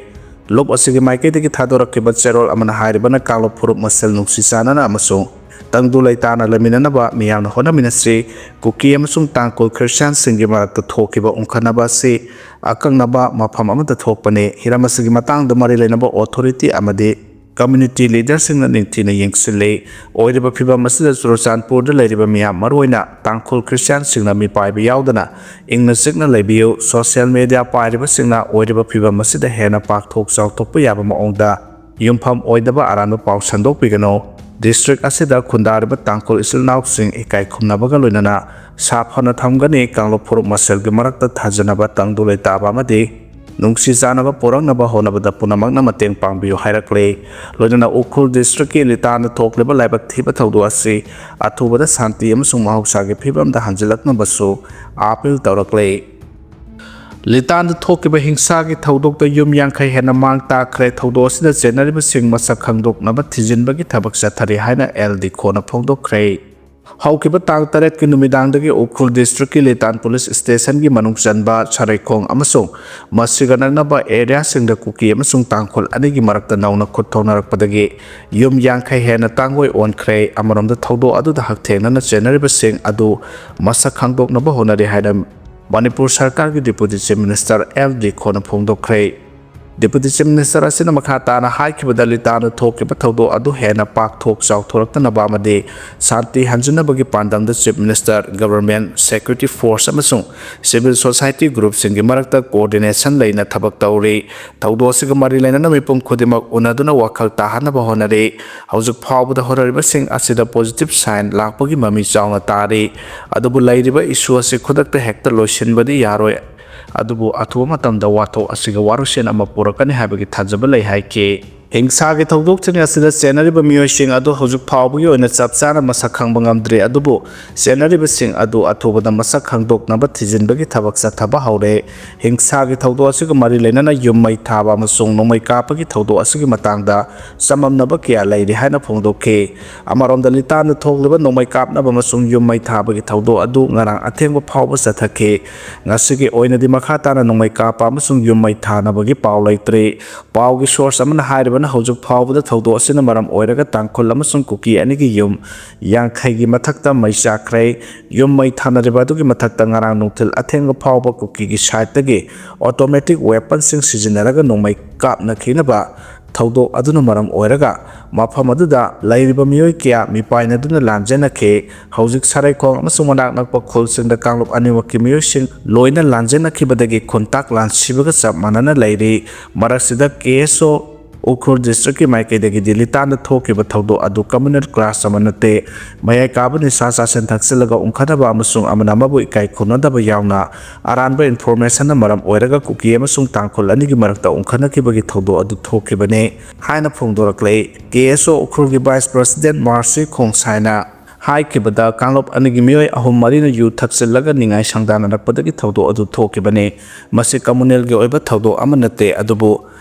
ꯂꯨꯞ ꯑꯁꯤꯒꯤ ꯃꯥꯏꯀꯩꯗꯒꯤ ꯊꯥꯗꯣꯔꯛꯈꯤꯕ ꯆꯦꯔꯣꯜ ꯑꯃꯅ ꯍꯥꯏꯔꯤꯕꯅ ꯀꯥꯡꯂꯨꯞ ꯐꯨꯔꯨꯞ ꯃꯁꯦꯜ ꯅꯨꯡꯁꯤ ꯆꯥꯟꯅꯅ ꯑꯃꯁꯨꯡ ꯇꯪꯗꯨ ꯂꯩꯇꯥꯅ ꯂꯩꯃꯤꯟꯅꯅꯕ ꯃꯤꯌꯥꯝꯅ ꯍꯣꯠꯅꯃꯤꯟꯅꯁꯤ꯫ ꯀꯨꯀꯤ ꯑꯃꯁꯨꯡ ꯇꯥꯡꯈꯨꯜ ꯈ꯭ꯔꯤꯁꯇꯤꯌꯥꯟꯁꯤꯡꯒꯤ ꯃꯔꯛꯇ ꯊꯣꯛꯈꯤꯕ ꯎꯪꯈꯠꯅꯕ ꯑꯁꯤ ꯑꯀꯛꯅꯕ ꯃꯐꯝ ꯑꯃꯗ ꯊꯣꯛꯄꯅꯤ꯫ ꯍꯤꯔꯝ ꯑꯁꯤꯒꯤ ꯃꯇꯥꯡꯗ ꯃꯔꯤ ꯂꯩꯅꯕ ꯑꯣꯊꯣꯔꯤꯇꯤ ꯑꯃꯗꯤ ꯀꯝꯃ꯭ꯌꯨꯅꯤꯇꯤ ꯂꯤꯗꯔꯁꯤꯡꯅ ꯅꯤꯡꯊꯤꯅ ꯌꯦꯡꯁꯤꯜꯂꯤ꯫ ꯑꯣꯏꯔꯤꯕ ꯐꯤꯚꯝ ꯑꯁꯤꯗ ꯆꯨꯔꯆꯥꯟꯄꯨꯔꯗ ꯂꯩꯔꯤꯕ ꯃꯤꯌꯥꯝ, ꯃꯔꯨꯑꯣꯏꯅ ꯇꯥꯡꯈꯨꯜ ꯈ꯭ꯔꯤꯁꯇꯤꯌꯥꯟꯁꯤꯡꯅ ꯃꯤꯄꯥꯏꯕ ꯌꯥꯎꯗꯅ ꯏꯪꯅ ꯆꯤꯛꯅ ꯂꯩꯕꯤꯌꯨ꯫ ꯁꯣꯁꯤꯌꯦꯜ ꯃꯤꯗꯤꯌꯥ ꯄꯥꯏꯔꯤꯕꯁꯤꯡꯅ ꯑꯣꯏꯔꯤꯕ ꯐꯤꯚꯝ ꯑꯁꯤꯗ ꯍꯦꯟꯅ ꯄꯥꯛꯊꯣꯛ ꯆꯥꯎꯊꯣꯛꯄ ꯌꯥꯕ ꯃꯑꯣꯡꯗ ꯌꯨꯝꯐꯝ ꯑꯣꯏꯗꯕ ꯑꯔꯥꯟꯕ ꯄꯥꯎ ꯁꯟꯗꯣꯛꯄꯤꯒꯅꯨ꯫ ꯗꯤꯁꯇ꯭ꯔꯤꯛ ꯑꯁꯤꯗ ꯈꯨꯟꯗꯥꯔꯤꯕ ꯇꯥꯡꯈꯨꯜ ꯏꯆꯤꯜ ꯏꯅꯥꯎꯁꯤꯡ ꯏꯀꯥꯏ ꯈꯨꯝꯅꯕꯒ ꯂꯣꯏꯅꯅ ꯁꯥꯐꯅ ꯊꯝꯒꯅꯤ꯫ ꯀꯥꯡꯂꯨꯞ ꯐꯨꯔꯨꯞ ꯃꯁꯦꯜꯒꯤ ꯃꯔꯛꯇ ꯊꯥꯖꯅꯕ, ꯇꯪꯗꯨ ꯂꯩꯇꯥꯕ ꯑꯃꯗꯤ ꯅꯨꯡꯁꯤ ꯆꯥꯟꯅꯕ ꯄꯨꯔꯛꯅꯕ ꯍꯣꯠꯅꯕꯗ ꯄꯨꯝꯅꯃꯛꯅ ꯃꯇꯦꯡ ꯄꯥꯡꯕꯤꯌꯨ ꯍꯥꯏꯔꯛꯂꯦ꯫ ꯂꯣꯏꯅꯅ ꯎꯈ꯭ꯔꯨꯜ ꯗꯤꯁꯇ꯭ꯔꯤꯛꯀꯤ ꯂꯤꯇꯥꯟꯗ ꯊꯣꯛꯂꯤꯕ ꯂꯥꯏꯕꯛ ꯊꯤꯕ ꯊꯧꯗꯣꯛ ꯑꯁꯤ ꯑꯊꯨꯕꯗ ꯁꯥꯟꯇꯤ ꯑꯃꯁꯨꯡ ꯃꯍꯧꯁꯥꯒꯤ ꯐꯤꯕꯝꯗ ꯍꯟꯖꯤꯜꯂꯛꯅꯕꯁꯨ ꯑꯥꯄꯤꯜ ꯇꯧꯔꯛꯂꯦ꯫ ꯂꯤꯇꯥꯟꯗ ꯊꯣꯛꯈꯤꯕ ꯍꯤꯡꯁꯥꯒꯤ ꯊꯧꯗꯣꯛꯇ ꯌꯨꯝ ꯌꯥꯡꯈꯩ ꯍꯦꯟꯅ ꯃꯥꯡ ꯇꯥꯛꯈ꯭ꯔꯦ꯫ ꯊꯧꯗꯣꯛ ꯑꯁꯤꯗ ꯆꯦꯟꯅꯔꯤꯕꯁꯤꯡ ꯃꯁꯛ ꯈꯪꯗꯣꯛꯅꯕ ꯊꯤꯖꯤꯟꯕꯒꯤ ꯊꯕꯛ ꯆꯠꯊꯔꯤ ꯍꯥꯏꯅ ꯑꯦꯜ ꯗꯤ ꯈꯣꯅ ꯐꯣꯡꯗꯣꯛꯈ꯭ꯔꯦ꯫ ꯍꯧꯈꯤꯕ ꯇꯥꯡ ꯇꯔꯦꯠꯀꯤ ꯅꯨꯃꯤꯗꯥꯡꯗꯒꯤ ꯎꯈ꯭ꯔꯨꯜ ꯗꯤꯁꯇ꯭ꯔꯤꯛꯀꯤ ꯂꯤꯇꯥꯟ ꯄꯨꯂꯤꯁ ꯁ꯭ꯇꯦꯁꯟꯒꯤ ꯃꯅꯨꯡ ꯆꯟꯕ ꯁꯔꯩꯈꯣꯡ ꯑꯃꯁꯨꯡ ꯃꯁꯤꯒ ꯅꯛꯅꯕ ꯑꯦꯔꯤꯌꯥꯁꯤꯡꯗ ꯀꯨꯀꯤ ꯑꯃꯁꯨꯡ ꯇꯥꯡꯈꯨꯜ ꯑꯅꯤꯒꯤ ꯃꯔꯛꯇ ꯅꯧꯅ ꯈꯨꯠ ꯊꯧꯅꯔꯛꯄꯗꯒꯤ ꯌꯨꯝ ꯌꯥꯡꯈꯩ ꯍꯦꯟꯅ ꯇꯥꯡꯒꯣꯏ ꯑꯣꯟꯈ꯭ꯔꯦ꯫ ꯑꯃꯔꯣꯝꯗ ꯊꯧꯗꯣꯛ ꯑꯗꯨꯗ ꯍꯛꯊꯦꯡꯅꯅ ꯆꯦꯟꯅꯔꯤꯕꯁꯤꯡ ꯑꯗꯨ ꯃꯁꯛ ꯈꯪꯗꯣꯛꯅꯕ ꯍꯣꯠꯅꯔꯤ ꯍꯥꯏꯅ ꯃꯅꯤꯄꯨꯔ ꯁꯔꯀꯥꯔꯒꯤ deputy chief minister L D ꯈꯣꯅ ꯐꯣꯡꯗꯣꯛꯈ꯭ꯔꯦ꯫ ꯗꯤꯄꯨꯇꯤ ꯆꯤꯐ ꯃꯤꯅꯤꯁꯇꯔ ꯑꯁꯤꯅ ꯃꯈꯥ ꯇꯥꯅ ꯍꯥꯏꯈꯤꯕꯗ, ꯂꯤꯇꯥꯟꯗ ꯊꯣꯛꯈꯤꯕ ꯊꯧꯗꯣꯛ ꯑꯗꯨ ꯍꯦꯟꯅ ꯄꯥꯛꯊꯣꯛ ꯆꯥꯎꯊꯣꯔꯛꯇꯅꯕ ꯑꯃꯗꯤ ꯁꯥꯟꯇꯤ ꯍꯟꯖꯤꯟꯅꯕꯒꯤ ꯄꯥꯟꯗꯝꯗ chief minister, government, security force ꯑꯃꯁꯨꯡ ꯁꯤꯚꯤꯜ ꯁꯣꯁꯥꯏꯇꯤ ꯒ꯭ꯔꯨꯞꯁꯤꯡꯒꯤ ꯃꯔꯛꯇ ꯀꯣꯑꯣꯔꯗꯤꯅꯦꯁꯟ ꯂꯩꯅ ꯊꯕꯛ ꯇꯧꯔꯤ꯫ ꯊꯧꯗꯣꯛ ꯑꯁꯤꯒ ꯃꯔꯤ ꯂꯩꯅꯅ ꯃꯤꯄꯨꯝ ꯈꯨꯗꯤꯡꯃꯛ ꯎꯅꯗꯨꯅ ꯋꯥꯈꯜ ꯇꯥꯍꯟꯅꯕ ꯍꯣꯠꯅꯔꯤ꯫ ꯍꯧꯖꯤꯛ ꯐꯥꯎꯕꯗ ꯍꯣꯠꯅꯔꯤꯕꯁꯤꯡ ꯑꯁꯤꯗ ꯄꯣꯖꯤꯇꯤꯚ ꯁꯥꯏꯟ ꯂꯥꯛꯄꯒꯤ ꯃꯃꯤ ꯆꯥꯎꯅ ꯇꯥꯔꯤ꯫ ꯑꯗꯨꯕꯨ ꯂꯩꯔꯤꯕ ꯏꯁꯨ ꯑꯁꯤ ꯈꯨꯗꯛꯇ ꯍꯦꯛꯇ ꯂꯣꯏꯁꯤꯟꯕꯗꯤ ꯌꯥꯔꯣꯏ꯫ ꯑꯗꯨꯕꯨ ꯑꯊꯨꯕ ꯃꯇꯝꯗ ꯋꯥꯊꯣꯛ ꯑꯁꯤꯒ ꯋꯥꯔꯣꯏꯁꯤꯟ ꯑꯃ ꯄꯨꯔꯛꯀꯅꯤ ꯍꯥꯏꯕꯒꯤ ꯊꯥꯖꯕ ꯂꯩ ꯍꯥꯏꯈꯤ꯫ ꯍꯤꯡꯁꯥꯒꯤ ꯊꯧꯗꯣꯛꯁꯤꯡ ꯑꯁꯤꯗ ꯆꯦꯟꯅꯔꯤꯕ ꯃꯤꯑꯣꯏꯁꯤꯡ ꯑꯗꯨ ꯍꯧꯖꯤꯛ ꯐꯥꯎꯕꯒꯤ ꯑꯣꯏꯅ ꯆꯞ ꯆꯥꯅ ꯃꯁꯛ ꯈꯪꯕ ꯉꯝꯗ꯭ꯔꯤ, ꯑꯗꯨꯕꯨ ꯆꯦꯟꯅꯔꯤꯕꯁꯤꯡ ꯑꯗꯨ ꯑꯊꯨꯕꯗ ꯃꯁꯛ ꯈꯪꯗꯣꯛꯅꯕ ꯊꯤꯖꯤꯟꯕꯒꯤ ꯊꯕꯛ ꯆꯠꯊꯕ ꯍꯧꯔꯦ꯫ ꯍꯤꯡꯁꯥꯒꯤ ꯊꯧꯗꯣꯛ ꯑꯁꯤꯒ ꯃꯔꯤ ꯂꯩꯅꯅ ꯌꯨꯝ ꯃꯩ ꯊꯥꯕ ꯑꯃꯁꯨꯡ ꯅꯣꯡꯃꯩ ꯀꯥꯞꯄꯒꯤ ꯊꯧꯗꯣꯛ ꯑꯁꯤꯒꯤ ꯃꯇꯥꯡꯗ ꯆꯃꯝꯅꯕ ꯀꯌꯥ ꯂꯩꯔꯤ ꯍꯥꯏꯅ ꯐꯣꯡꯗꯣꯛꯈꯤ꯫ ꯑꯃꯔꯣꯝꯗ, ꯂꯤꯇꯥꯟꯗ ꯊꯣꯛꯂꯤꯕ ꯅꯣꯡꯃꯩ ꯀꯥꯞꯅꯕ ꯑꯃꯁꯨꯡ ꯌꯨꯝ ꯃꯩ ꯊꯥꯕꯒꯤ ꯊꯧꯗꯣꯛ ꯑꯗꯨ ꯉꯔꯥꯡ ꯑꯊꯦꯡꯕ ꯐꯥꯎꯕ ꯆꯠꯊꯈꯤ꯫ ꯉꯁꯤꯒꯤ ꯑꯣꯏꯅꯗꯤ ꯃꯈꯥ ꯇꯥꯅ ꯅꯣꯡꯃꯩ ꯀꯥꯞꯄ ꯑꯃꯁꯨꯡ ꯌꯨꯝ ꯃꯩ ꯊꯥꯅꯕꯒꯤ ꯄꯥꯎ ꯂꯩꯇ꯭ꯔꯤ꯫ ꯄꯥꯎꯒꯤ ꯁꯣꯔꯁ ꯑꯃꯅ ꯍꯥꯏꯔꯤꯕꯅ, ꯍꯧꯖꯤꯛ ꯐꯥꯎꯕꯗ ꯊꯧꯗꯣꯛ ꯑꯁꯤꯅ ꯃꯔꯝ ꯑꯣꯏꯔꯒ ꯇꯥꯡꯈꯨꯜ ꯑꯃꯁꯨꯡ ꯀꯨꯀꯤ ꯑꯅꯤꯒꯤ ꯌꯨꯝ ꯌꯥꯡꯈꯩꯒꯤ ꯃꯊꯛꯇ ꯃꯩ ꯆꯥꯛꯈ꯭ꯔꯦ꯫ ꯌꯨꯝ ꯃꯩ ꯊꯥꯅꯔꯤꯕ ꯑꯗꯨꯒꯤ ꯃꯊꯛꯇ ꯉꯔꯥꯡ ꯅꯨꯡꯊꯤꯜ ꯑꯊꯦꯡꯕ ꯐꯥꯎꯕ ꯀꯨꯀꯤꯒꯤ ꯁꯥꯏꯠꯇꯒꯤ ꯑꯣꯇꯣꯃꯦꯇꯤꯛ ꯋꯦꯄꯟꯁꯤꯡ ꯁꯤꯖꯤꯟꯅꯔꯒ ꯅꯣꯡꯃꯩ ꯀꯥꯞꯅꯈꯤꯅꯕ ꯊꯧꯗꯣꯛ ꯑꯗꯨꯅ ꯃꯔꯝ ꯑꯣꯏꯔꯒ ꯃꯐꯝ ꯑꯗꯨꯗ ꯂꯩꯔꯤꯕ ꯃꯤꯑꯣꯏ ꯀꯌꯥ ꯃꯤꯄꯥꯏꯅꯗꯨꯅ ꯂꯥꯟꯖꯦꯟꯅꯈꯤ꯫ ꯍꯧꯖꯤꯛ ꯁꯔꯩꯈꯣꯡ ꯑꯃꯁꯨꯡ ꯃꯅꯥꯛ ꯅꯛꯄ ꯈꯨꯜꯁꯤꯡꯗ ꯀꯥꯡꯂꯨꯞ ꯑꯅꯤꯃꯛꯀꯤ ꯃꯤꯑꯣꯏꯁꯤꯡ ꯂꯣꯏꯅ ꯂꯥꯟꯖꯦꯟꯅꯈꯤꯕꯗꯒꯤ ꯈꯨꯟꯇꯥꯛ ꯂꯥꯟꯁꯤꯕꯒ ꯆꯞ ꯃꯥꯟꯅꯅ ꯂꯩꯔꯤ꯫ ꯃꯔꯛꯁꯤꯗ ꯀꯦ ꯑꯦꯁ ꯑꯣ ꯎꯈ꯭ꯔꯨꯜ ꯗꯤꯁꯇ꯭ꯔꯤꯛꯀꯤ ꯃꯥꯏꯀꯩꯗꯒꯤꯗꯤ ꯂꯤꯇꯥꯟꯗ ꯊꯣꯛꯈꯤꯕ ꯊꯧꯗꯣꯛ ꯑꯗꯨ ꯀꯝꯃ꯭ꯌꯨꯅꯦꯜ ꯀ꯭ꯂꯥꯁ ꯑꯃ ꯅꯠꯇꯦ꯫ ꯃꯌꯥꯏ ꯀꯥꯕ ꯅꯤꯁꯥ ꯆꯥꯁꯤꯟ ꯊꯛꯆꯤꯜꯂꯒ ꯎꯪꯈꯠꯅꯕ ꯑꯃꯁꯨꯡ ꯑꯃꯅ ꯑꯃꯕꯨ ꯏꯀꯥꯏ ꯈꯨꯝꯅꯗꯕ ꯌꯥꯎꯅ ꯑꯔꯥꯟꯕ ꯏꯟꯐꯣꯔꯃꯦꯁꯟꯅ ꯃꯔꯝ ꯑꯣꯏꯔꯒ ꯀꯨꯀꯤ ꯑꯃꯁꯨꯡ ꯇꯥꯡꯈꯨꯜ ꯑꯅꯤꯒꯤ ꯃꯔꯛꯇ ꯎꯪꯈꯠꯅꯈꯤꯕꯒꯤ ꯊꯧꯗꯣꯛ ꯑꯗꯨ ꯊꯣꯛꯈꯤꯕꯅꯤ ꯍꯥꯏꯅ ꯐꯣꯡꯗꯣꯔꯛꯂꯦ꯫ ꯀꯦ ꯑꯦꯁ ꯑꯣ ꯎꯈ꯭ꯔꯨꯜꯒꯤ ꯚꯥꯏꯁ ꯄ꯭ꯔꯁꯤꯗꯦꯟ ꯃꯥꯔꯁꯤ ꯈꯣꯡꯁꯥꯏꯅ ꯍꯥꯏꯈꯤꯕꯗ, ꯀꯥꯡꯂꯨꯞ ꯑꯅꯤꯒꯤ ꯃꯤꯑꯣꯏ ꯑꯍꯨꯝ ꯃꯔꯤꯅ ꯌꯨ ꯊꯛꯆꯤꯜꯂꯒ ꯅꯤꯡꯉꯥꯏ ꯁꯪꯗꯥꯅꯔꯛꯄꯗꯒꯤ ꯊꯧꯗꯣꯛ ꯑꯗꯨ ꯊꯣꯛꯈꯤꯕꯅꯤ꯫ ꯃꯁꯤ ꯀꯝꯃꯨꯅꯦꯜꯒꯤ ꯑꯣꯏꯕ ꯊꯧꯗꯣꯛ ꯑꯃ ꯅꯠꯇꯦ, ꯑꯗꯨꯕꯨ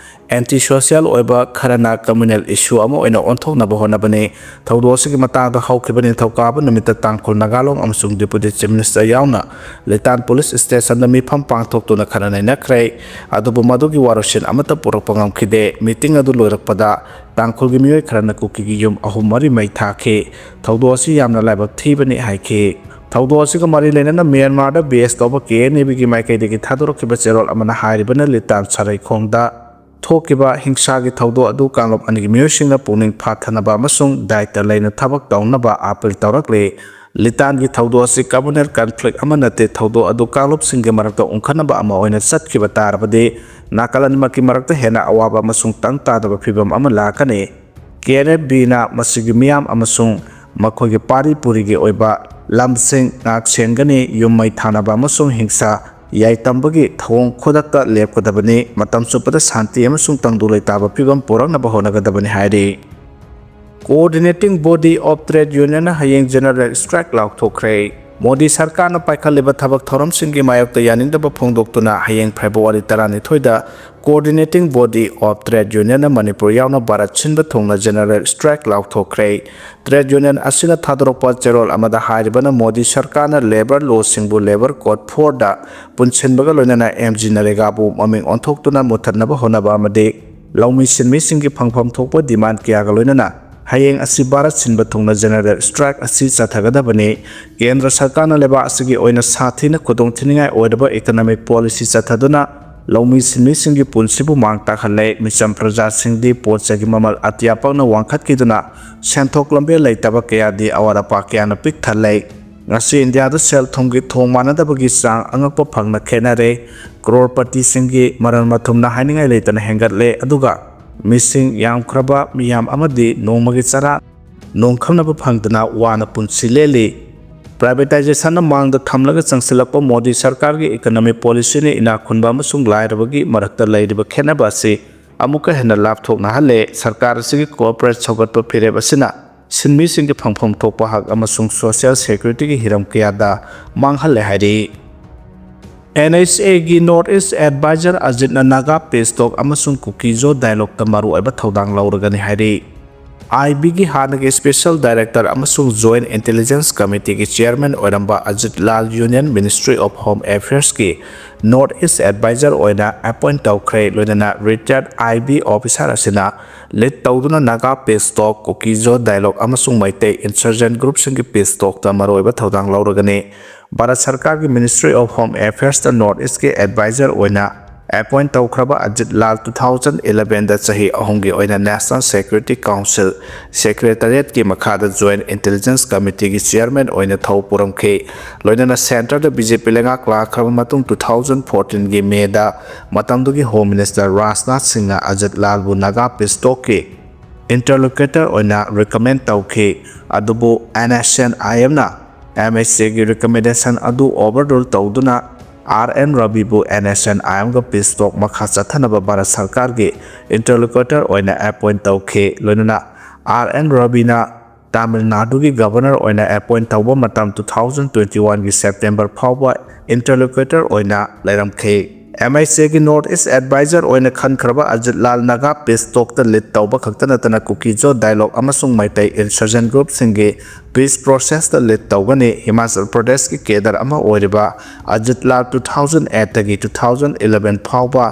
ꯑꯦꯟꯇꯤ ꯁꯣꯁꯤꯌꯦꯜ ꯑꯣꯏꯕ ꯈꯔꯅ ꯀꯝꯃꯨꯅꯦꯜ ꯏꯁꯨ ꯑꯃ ꯑꯣꯏꯅ ꯑꯣꯟꯊꯣꯛꯅꯕ ꯍꯣꯠꯅꯕꯅꯤ꯫ ꯊꯧꯗꯣꯛ ꯑꯁꯤꯒꯤ ꯃꯇꯥꯡꯗ ꯍꯧꯈꯤꯕ ꯅꯤꯡꯊꯧꯀꯥꯕ ꯅꯨꯃꯤꯠꯇ ꯇꯥꯡꯈꯨꯜ ꯅꯥꯒꯥꯂꯣꯡ ꯑꯃꯁꯨꯡ ꯗꯤꯄꯨꯇꯤ ꯆꯤꯐ ꯃꯤꯅꯤꯁꯇꯔ ꯌꯥꯎꯅ ꯂꯤꯇꯥꯟ ꯄꯨꯂꯤꯁ ꯁ꯭ꯇꯦꯁꯟꯗ ꯃꯤꯐꯝ ꯄꯥꯡꯊꯣꯛꯇꯨꯅ ꯈꯟꯅ ꯅꯩꯅꯈ꯭ꯔꯦ꯫ ꯑꯗꯨꯕꯨ ꯃꯗꯨꯒꯤ ꯋꯥꯔꯣꯏꯁꯤꯟ ꯑꯃꯠꯇ ꯄꯨꯔꯛꯄ ꯉꯝꯈꯤꯗꯦ꯫ ꯃꯤꯇꯤꯡ ꯑꯗꯨ ꯂꯣꯏꯔꯛꯄꯗ ꯇꯥꯡꯈꯨꯜꯒꯤ ꯃꯤꯑꯣꯏ ꯈꯔꯅ ꯀꯨꯀꯤꯒꯤ ꯌꯨꯝ ꯑꯍꯨꯝ ꯃꯔꯤ ꯃꯩ ꯊꯥꯈꯤ꯫ ꯊꯧꯗꯣꯛ ꯑꯁꯤ ꯌꯥꯝꯅ ꯂꯥꯏꯕꯛ ꯊꯤꯕꯅꯤ ꯍꯥꯏꯈꯤ꯫ ꯊꯧꯗꯣꯛ ꯑꯁꯤꯒ ꯃꯔꯤ ꯂꯩꯅꯅ ꯃ꯭ꯌꯥꯟꯃꯥꯔꯗ ꯕꯦꯁ ꯇꯧꯕ ꯀꯦ ꯑꯦꯟ ꯑꯦ ꯕꯤꯒꯤ ꯃꯥꯏꯀꯩꯗꯒꯤ ꯊꯥꯗꯣꯔꯛꯈꯤꯕ ꯆꯦꯔꯣꯜ ꯑꯃꯅ ꯍꯥꯏꯔꯤꯕꯅ ꯂꯤꯇꯥꯟ ꯁꯔꯩꯈꯣꯡꯗ ꯊꯣꯛꯈꯤꯕ ꯍꯤꯡꯁꯥꯒꯤ ꯊꯧꯗꯣꯛ ꯑꯗꯨ ꯀꯥꯡꯂꯨꯞ ꯑꯅꯤꯒꯤ ꯃꯤꯑꯣꯏꯁꯤꯡꯅ ꯄꯨꯛꯅꯤꯡ ꯐꯥꯊꯅꯕ ꯑꯃꯁꯨꯡ ꯗꯥꯏꯇ ꯂꯩꯅ ꯊꯕꯛ ꯇꯧꯅꯕ ꯑꯥꯄꯤꯜ ꯇꯧꯔꯛꯂꯤ꯫ ꯂꯤꯇꯥꯟꯒꯤ ꯊꯧꯗꯣꯛ ꯑꯁꯤ ꯀꯝꯃꯨꯅꯦꯜ ꯀꯟꯐ꯭ꯂꯤꯛ ꯑꯃ ꯅꯠꯇꯦ, ꯊꯧꯗꯣꯛ ꯑꯗꯨ ꯀꯥꯡꯂꯨꯞꯁꯤꯡꯒꯤ ꯃꯔꯛꯇ ꯎꯪꯈꯠꯅꯕ ꯑꯃ ꯑꯣꯏꯅ ꯆꯠꯈꯤꯕ ꯇꯥꯔꯕꯗꯤ ꯅꯥꯀꯜ ꯑꯅꯤꯃꯛꯀꯤ ꯃꯔꯛꯇ ꯍꯦꯟꯅ ꯑꯋꯥꯕ ꯑꯃꯁꯨꯡ ꯇꯪ ꯇꯥꯗꯕ ꯐꯤꯚꯝ ꯑꯃ ꯂꯥꯛꯀꯅꯤ꯫ ꯀꯦ ꯑꯦꯟ ꯑꯦꯐ ꯕꯤꯅ ꯃꯁꯤꯒꯤ ꯃꯤꯌꯥꯝ ꯑꯃꯁꯨꯡ ꯃꯈꯣꯏꯒꯤ ꯄꯥꯔꯤ ꯄꯨꯔꯤꯒꯤ ꯑꯣꯏꯕ ꯂꯝꯁꯤꯡ ꯉꯥꯛ ꯁꯦꯟꯒꯅꯤ꯫ ꯌꯨꯝ ꯃꯩ ꯊꯥꯅꯕ ꯑꯃꯁꯨꯡ ꯍꯤꯡꯁꯥ ꯌꯥꯏꯇꯝꯕꯒꯤ ꯊꯧꯑꯣꯡ ꯈꯨꯗꯛꯇ ꯂꯦꯞꯀꯗꯕꯅꯤ꯫ ꯃꯇꯝ ꯆꯨꯞꯄꯗ ꯁꯥꯟꯇꯤ ꯑꯃꯁꯨꯡ ꯇꯪꯗꯨ ꯂꯩꯇꯥꯕ ꯐꯤꯕꯝ ꯄꯨꯔꯛꯅꯕ ꯍꯣꯠꯅꯒꯗꯕꯅꯤ ꯍꯥꯏꯔꯤ꯫ Coordinating Body of Trade Unionꯅ ꯍꯌꯦꯡ General Strike ꯂꯥꯎꯊꯣꯛꯈ꯭ꯔꯦ꯫ ꯃꯣꯗꯤ ꯁꯔꯀꯥꯔꯅ ꯄꯥꯏꯈꯠꯂꯤꯕ ꯊꯕꯛ ꯊꯧꯔꯝꯁꯤꯡꯒꯤ ꯃꯥꯌꯣꯛꯇ ꯌꯥꯅꯤꯡꯗꯕ ꯐꯣꯡꯗꯣꯛꯇꯨꯅ ꯍꯌꯦꯡ February ꯇꯔꯥꯅꯤꯊꯣꯏꯗ Coordinating Body of Trade Unionꯅ Manipur ꯌꯥꯎꯅ ꯚꯥꯔꯠ ꯁꯤꯟꯕ ꯊꯨꯡꯅ General Strike ꯂꯥꯎꯊꯣꯛꯈ꯭ꯔꯦ꯫ Trade Union ꯑꯁꯤꯅ ꯊꯥꯗꯣꯔꯛꯄ ꯆꯦꯔꯣꯜ ꯑꯃꯗ ꯍꯥꯏꯔꯤꯕꯅ ꯃꯣꯗꯤ ꯁꯔꯀꯥꯔꯅ labour lawꯁꯤꯡꯕꯨ Labour Code fourꯗ ꯄꯨꯟꯁꯤꯟꯕꯒ ꯂꯣꯏꯅꯅ MGNREGAꯕꯨ ꯃꯃꯤꯡ ꯑꯣꯟꯊꯣꯛꯇꯨꯅ ꯃꯨꯠꯊꯠꯅꯕ ꯍꯣꯠꯅꯕ ꯑꯃꯗꯤ ꯂꯧꯃꯤ ꯁꯤꯟꯃꯤꯁꯤꯡꯒꯤ ꯐꯪꯐꯝ ꯊꯣꯛꯄ demand ꯀꯌꯥꯒ ꯂꯣꯏꯅꯅ ꯍꯌꯦꯡ ꯑꯁꯤ ꯚꯥꯔꯠ ꯁꯤꯟꯕ ꯊꯨꯡꯅ General Strike ꯑꯁꯤ ꯆꯠꯊꯒꯗꯕꯅꯤ꯫ ꯀꯦꯟꯗ꯭ꯔ ꯁꯔꯀꯥꯔꯅ ꯂꯩꯕꯥꯛ ꯑꯁꯤꯒꯤ ꯑꯣꯏꯅ ꯁꯥꯊꯤꯅ ꯈꯨꯗꯣꯡꯊꯤꯅꯤꯡꯉꯥꯏ ꯑꯣꯏꯔꯕ economic policy ꯆꯠꯊꯗꯨꯅ ꯂꯧꯃꯤ ꯁꯤꯟꯃꯤꯁꯤꯡꯒꯤ ꯄꯨꯟꯁꯤꯕꯨ ꯃꯥꯡ ꯇꯥꯛꯍꯜꯂꯦ꯫ ꯃꯤꯆꯝ ꯄ꯭ꯔꯖꯥꯁꯤꯡꯗꯤ ꯄꯣꯠ ꯆꯩꯒꯤ ꯃꯃꯜ ꯑꯇꯤꯌꯥ ꯄꯛꯅ ꯋꯥꯡꯈꯠꯈꯤꯗꯨꯅ ꯁꯦꯟꯊꯣꯛ ꯂꯝꯕꯤ ꯂꯩꯇꯕ ꯀꯌꯥꯗꯤ ꯑꯋꯥꯠ ꯑꯄꯥ ꯀꯌꯥꯅ ꯄꯤꯛ ꯊꯜꯂꯦ꯫ ꯉꯁꯤ ꯏꯟꯗꯤꯌꯥꯗ ꯁꯦꯜ ꯊꯨꯝꯒꯤ ꯊꯣꯡ ꯃꯥꯟꯅꯗꯕꯒꯤ ꯆꯥꯡ ꯑꯉꯛꯄ ꯐꯪꯅ ꯈꯦꯠꯅꯔꯦ꯫ ꯀ꯭ꯔꯣꯔꯄꯇꯤꯁꯤꯡꯒꯤ ꯃꯔꯟ ꯃꯊꯨꯝꯅ ꯍꯥꯏꯅꯤꯡꯉꯥꯏ ꯂꯩꯇꯅ ꯍꯦꯟꯒꯠꯂꯦ, ꯑꯗꯨꯒ ꯃꯤꯁꯤꯡ ꯌꯥꯝꯈ꯭ꯔꯕ ꯃꯤꯌꯥꯝ ꯑꯃꯗꯤ ꯅꯣꯡꯃꯒꯤ ꯆꯔꯥ ꯅꯣꯡꯈꯝꯅꯕ ꯐꯪꯗꯅ ꯋꯥꯅ ꯄꯨꯟꯁꯤ ꯂꯦꯜꯂꯤ꯫ Privatizationꯅ ꯃꯥꯡꯗ ꯊꯝꯂꯒ ꯆꯪꯁꯤꯜꯂꯛꯄ ꯃꯣꯗꯤ ꯁꯔꯀꯥꯔꯒꯤ economic policyꯅ ꯏꯅꯥꯛ ꯈꯨꯟꯕ ꯑꯃꯁꯨꯡ ꯂꯥꯏꯔꯕꯒꯤ ꯃꯔꯛꯇ ꯂꯩꯔꯤꯕ ꯈꯦꯠꯅꯕ ꯑꯁꯤ ꯑꯃꯨꯛꯀ ꯍꯦꯟꯅ ꯂꯥꯞꯊꯣꯛꯅꯍꯜꯂꯦ꯫ ꯁꯔꯀꯥꯔ ꯑꯁꯤꯒꯤ corporate ꯁꯧꯒꯠꯄ ꯐꯤꯔꯦꯞ ꯑꯁꯤꯅ ꯁꯤꯟꯃꯤꯁꯤꯡꯒꯤ ꯐꯪꯐꯝ ꯊꯣꯛꯄ ꯍꯛ ꯑꯃꯁꯨꯡ social securityꯒꯤ ꯍꯤꯔꯝ ꯀꯌꯥꯗ ꯃꯥꯡꯍꯜꯂꯦ ꯍꯥꯏꯔꯤ꯫ NHAꯒꯤ North East Advisor ꯑꯖꯤꯠꯅ Naga peace talk ꯑꯃꯁꯨꯡ ꯀꯨꯀꯤꯖꯣ dialogueꯇ ꯃꯔꯨꯑꯣꯏꯕ ꯊꯧꯗꯥꯡ ꯂꯧꯔꯒꯅꯤ ꯍꯥꯏꯔꯤ꯫ IBꯒꯤ ꯍꯥꯟꯅꯒꯤ Special Director ꯑꯃꯁꯨꯡ Joint Intelligence Committeeꯒꯤ Chairman ꯑꯣꯏꯔꯝꯕ ꯑꯖꯤꯠ ꯂꯥꯜ Union Ministry of Home Affairsꯀꯤ North East Advisor ꯑꯣꯏꯅ appoint ꯇꯧꯈ꯭ꯔꯦ꯫ ꯂꯣꯏꯅꯅ retired IB officer ꯑꯁꯤꯅ lead ꯇꯧꯗꯨꯅ ꯅꯥꯒꯥ peace talk, ꯀꯨꯀꯤꯖꯣ dialogue ꯑꯃꯁꯨꯡ ꯃꯩꯇꯩ insurgent groupꯁꯤꯡꯒꯤ peace talkꯇ ꯃꯔꯨꯑꯣꯏꯕ ꯊꯧꯗꯥꯡ ꯂꯧꯔꯒꯅꯤ꯫ ꯚꯥꯔꯠ ꯁꯔꯀꯥꯔꯒꯤ Ministry of Home Affairsꯇ North Eastꯀꯤ advisor ꯑꯣꯏꯅ appoint ꯇꯧꯈ꯭ꯔꯕ ꯑꯖꯤꯠ ꯂꯥꯜ two thousand elevenꯗ ꯆꯍꯤ ꯑꯍꯨꯝꯒꯤ ꯑꯣꯏꯅ National Security Council Secretariatꯀꯤ ꯃꯈꯥꯗ Joint Intelligence Committeeꯒꯤ Chairman ꯑꯣꯏꯅ ꯊꯧ ꯄꯨꯔꯝꯈꯤ꯫ ꯂꯣꯏꯅꯅ centreꯗ BJP ꯂꯩꯉꯥꯛ ꯂꯥꯛꯈ꯭ꯔꯕ ꯃꯇꯨꯡ two thousand fourteenꯒꯤ Mayꯗ ꯃꯇꯝꯗꯨꯒꯤ Home Minister ꯔꯥꯖꯅꯥꯊ ꯁꯤꯡꯅ ꯑꯖꯤꯠ ꯂꯥꯜꯕꯨ ꯅꯥꯒꯥ peace talkꯀꯤ interlocutor ꯑꯣꯏꯅ recommend ꯇꯧꯈꯤ꯫ ꯑꯗꯨꯕꯨ NSCN-IMꯅ MHAꯒꯤ recommendation ꯑꯗꯨ overrule ꯇꯧꯗꯨꯅ ꯑꯥꯔ ꯑꯦꯟ ꯔꯕꯤꯕꯨ ꯑꯦꯟ ꯑꯦꯁ ꯑꯦꯟ ꯑꯥꯏ ꯑꯦꯝꯒ ꯄꯤꯁ ꯇꯣꯛ ꯃꯈꯥ ꯆꯠꯊꯅꯕ ꯚꯥꯔꯠ ꯁꯔꯀꯥꯔꯒꯤ ꯏꯟꯇꯔꯂꯣꯀ꯭ꯌꯨꯇꯔ ꯑꯣꯏꯅ ꯑꯦꯄꯣꯏꯟ ꯇꯧꯈꯤ꯫ ꯂꯣꯏꯅꯅ ꯑꯥꯔ ꯑꯦꯟ ꯔꯕꯤꯅ ꯇꯥꯃꯤꯜ ꯅꯥꯗꯨꯒꯤ ꯒꯚꯔꯅꯔ ꯑꯣꯏꯅ ꯑꯦꯄꯣꯏꯟ ꯇꯧꯕ ꯃꯇꯝ two thousand twenty oneꯒꯤ ꯁꯦꯞꯇꯦꯝꯕꯔ ꯐꯥꯎꯕ ꯏꯟꯇꯔꯂꯣꯀ꯭ꯌꯨꯇꯔ ꯑꯣꯏꯅ ꯂꯩꯔꯝꯈꯤ꯫ ꯑꯦꯝ ꯑꯩꯆ ꯑꯦꯒꯤ ꯅꯣꯔꯠ ꯏꯁ ꯑꯦꯗꯚꯥꯏꯖꯔ ꯑꯣꯏꯅ ꯈꯟꯈ꯭ꯔꯕ ꯑꯖꯤꯠ ꯂꯥꯜ ꯅꯥꯒꯥ ꯄꯤꯁ ꯇꯣꯛꯇ ꯂꯤꯗ ꯇꯧꯕ ꯈꯛꯇ ꯅꯠꯇꯅ ꯀꯨꯀꯤ ꯖꯣ ꯗꯥꯏꯂꯣꯛ ꯑꯃꯁꯨꯡ ꯃꯩꯇꯩ ꯏꯟꯁꯔꯖꯦꯟ ꯒ꯭ꯔꯨꯞꯁꯤꯡꯒꯤ ꯄꯤꯁ ꯄ꯭ꯔꯣꯁꯦꯁꯇ ꯂꯤꯗ ꯇꯧꯒꯅꯤ꯫ ꯍꯤꯃꯥꯆꯜ ꯄ꯭ꯔꯗꯦꯁꯀꯤ ꯀꯦꯗꯔ ꯑꯃ ꯑꯣꯏꯔꯤꯕ ꯑꯖꯤꯠ ꯂꯥꯜ two thousand eight ꯇꯒꯤ two thousand eleven ꯐꯥꯎꯕ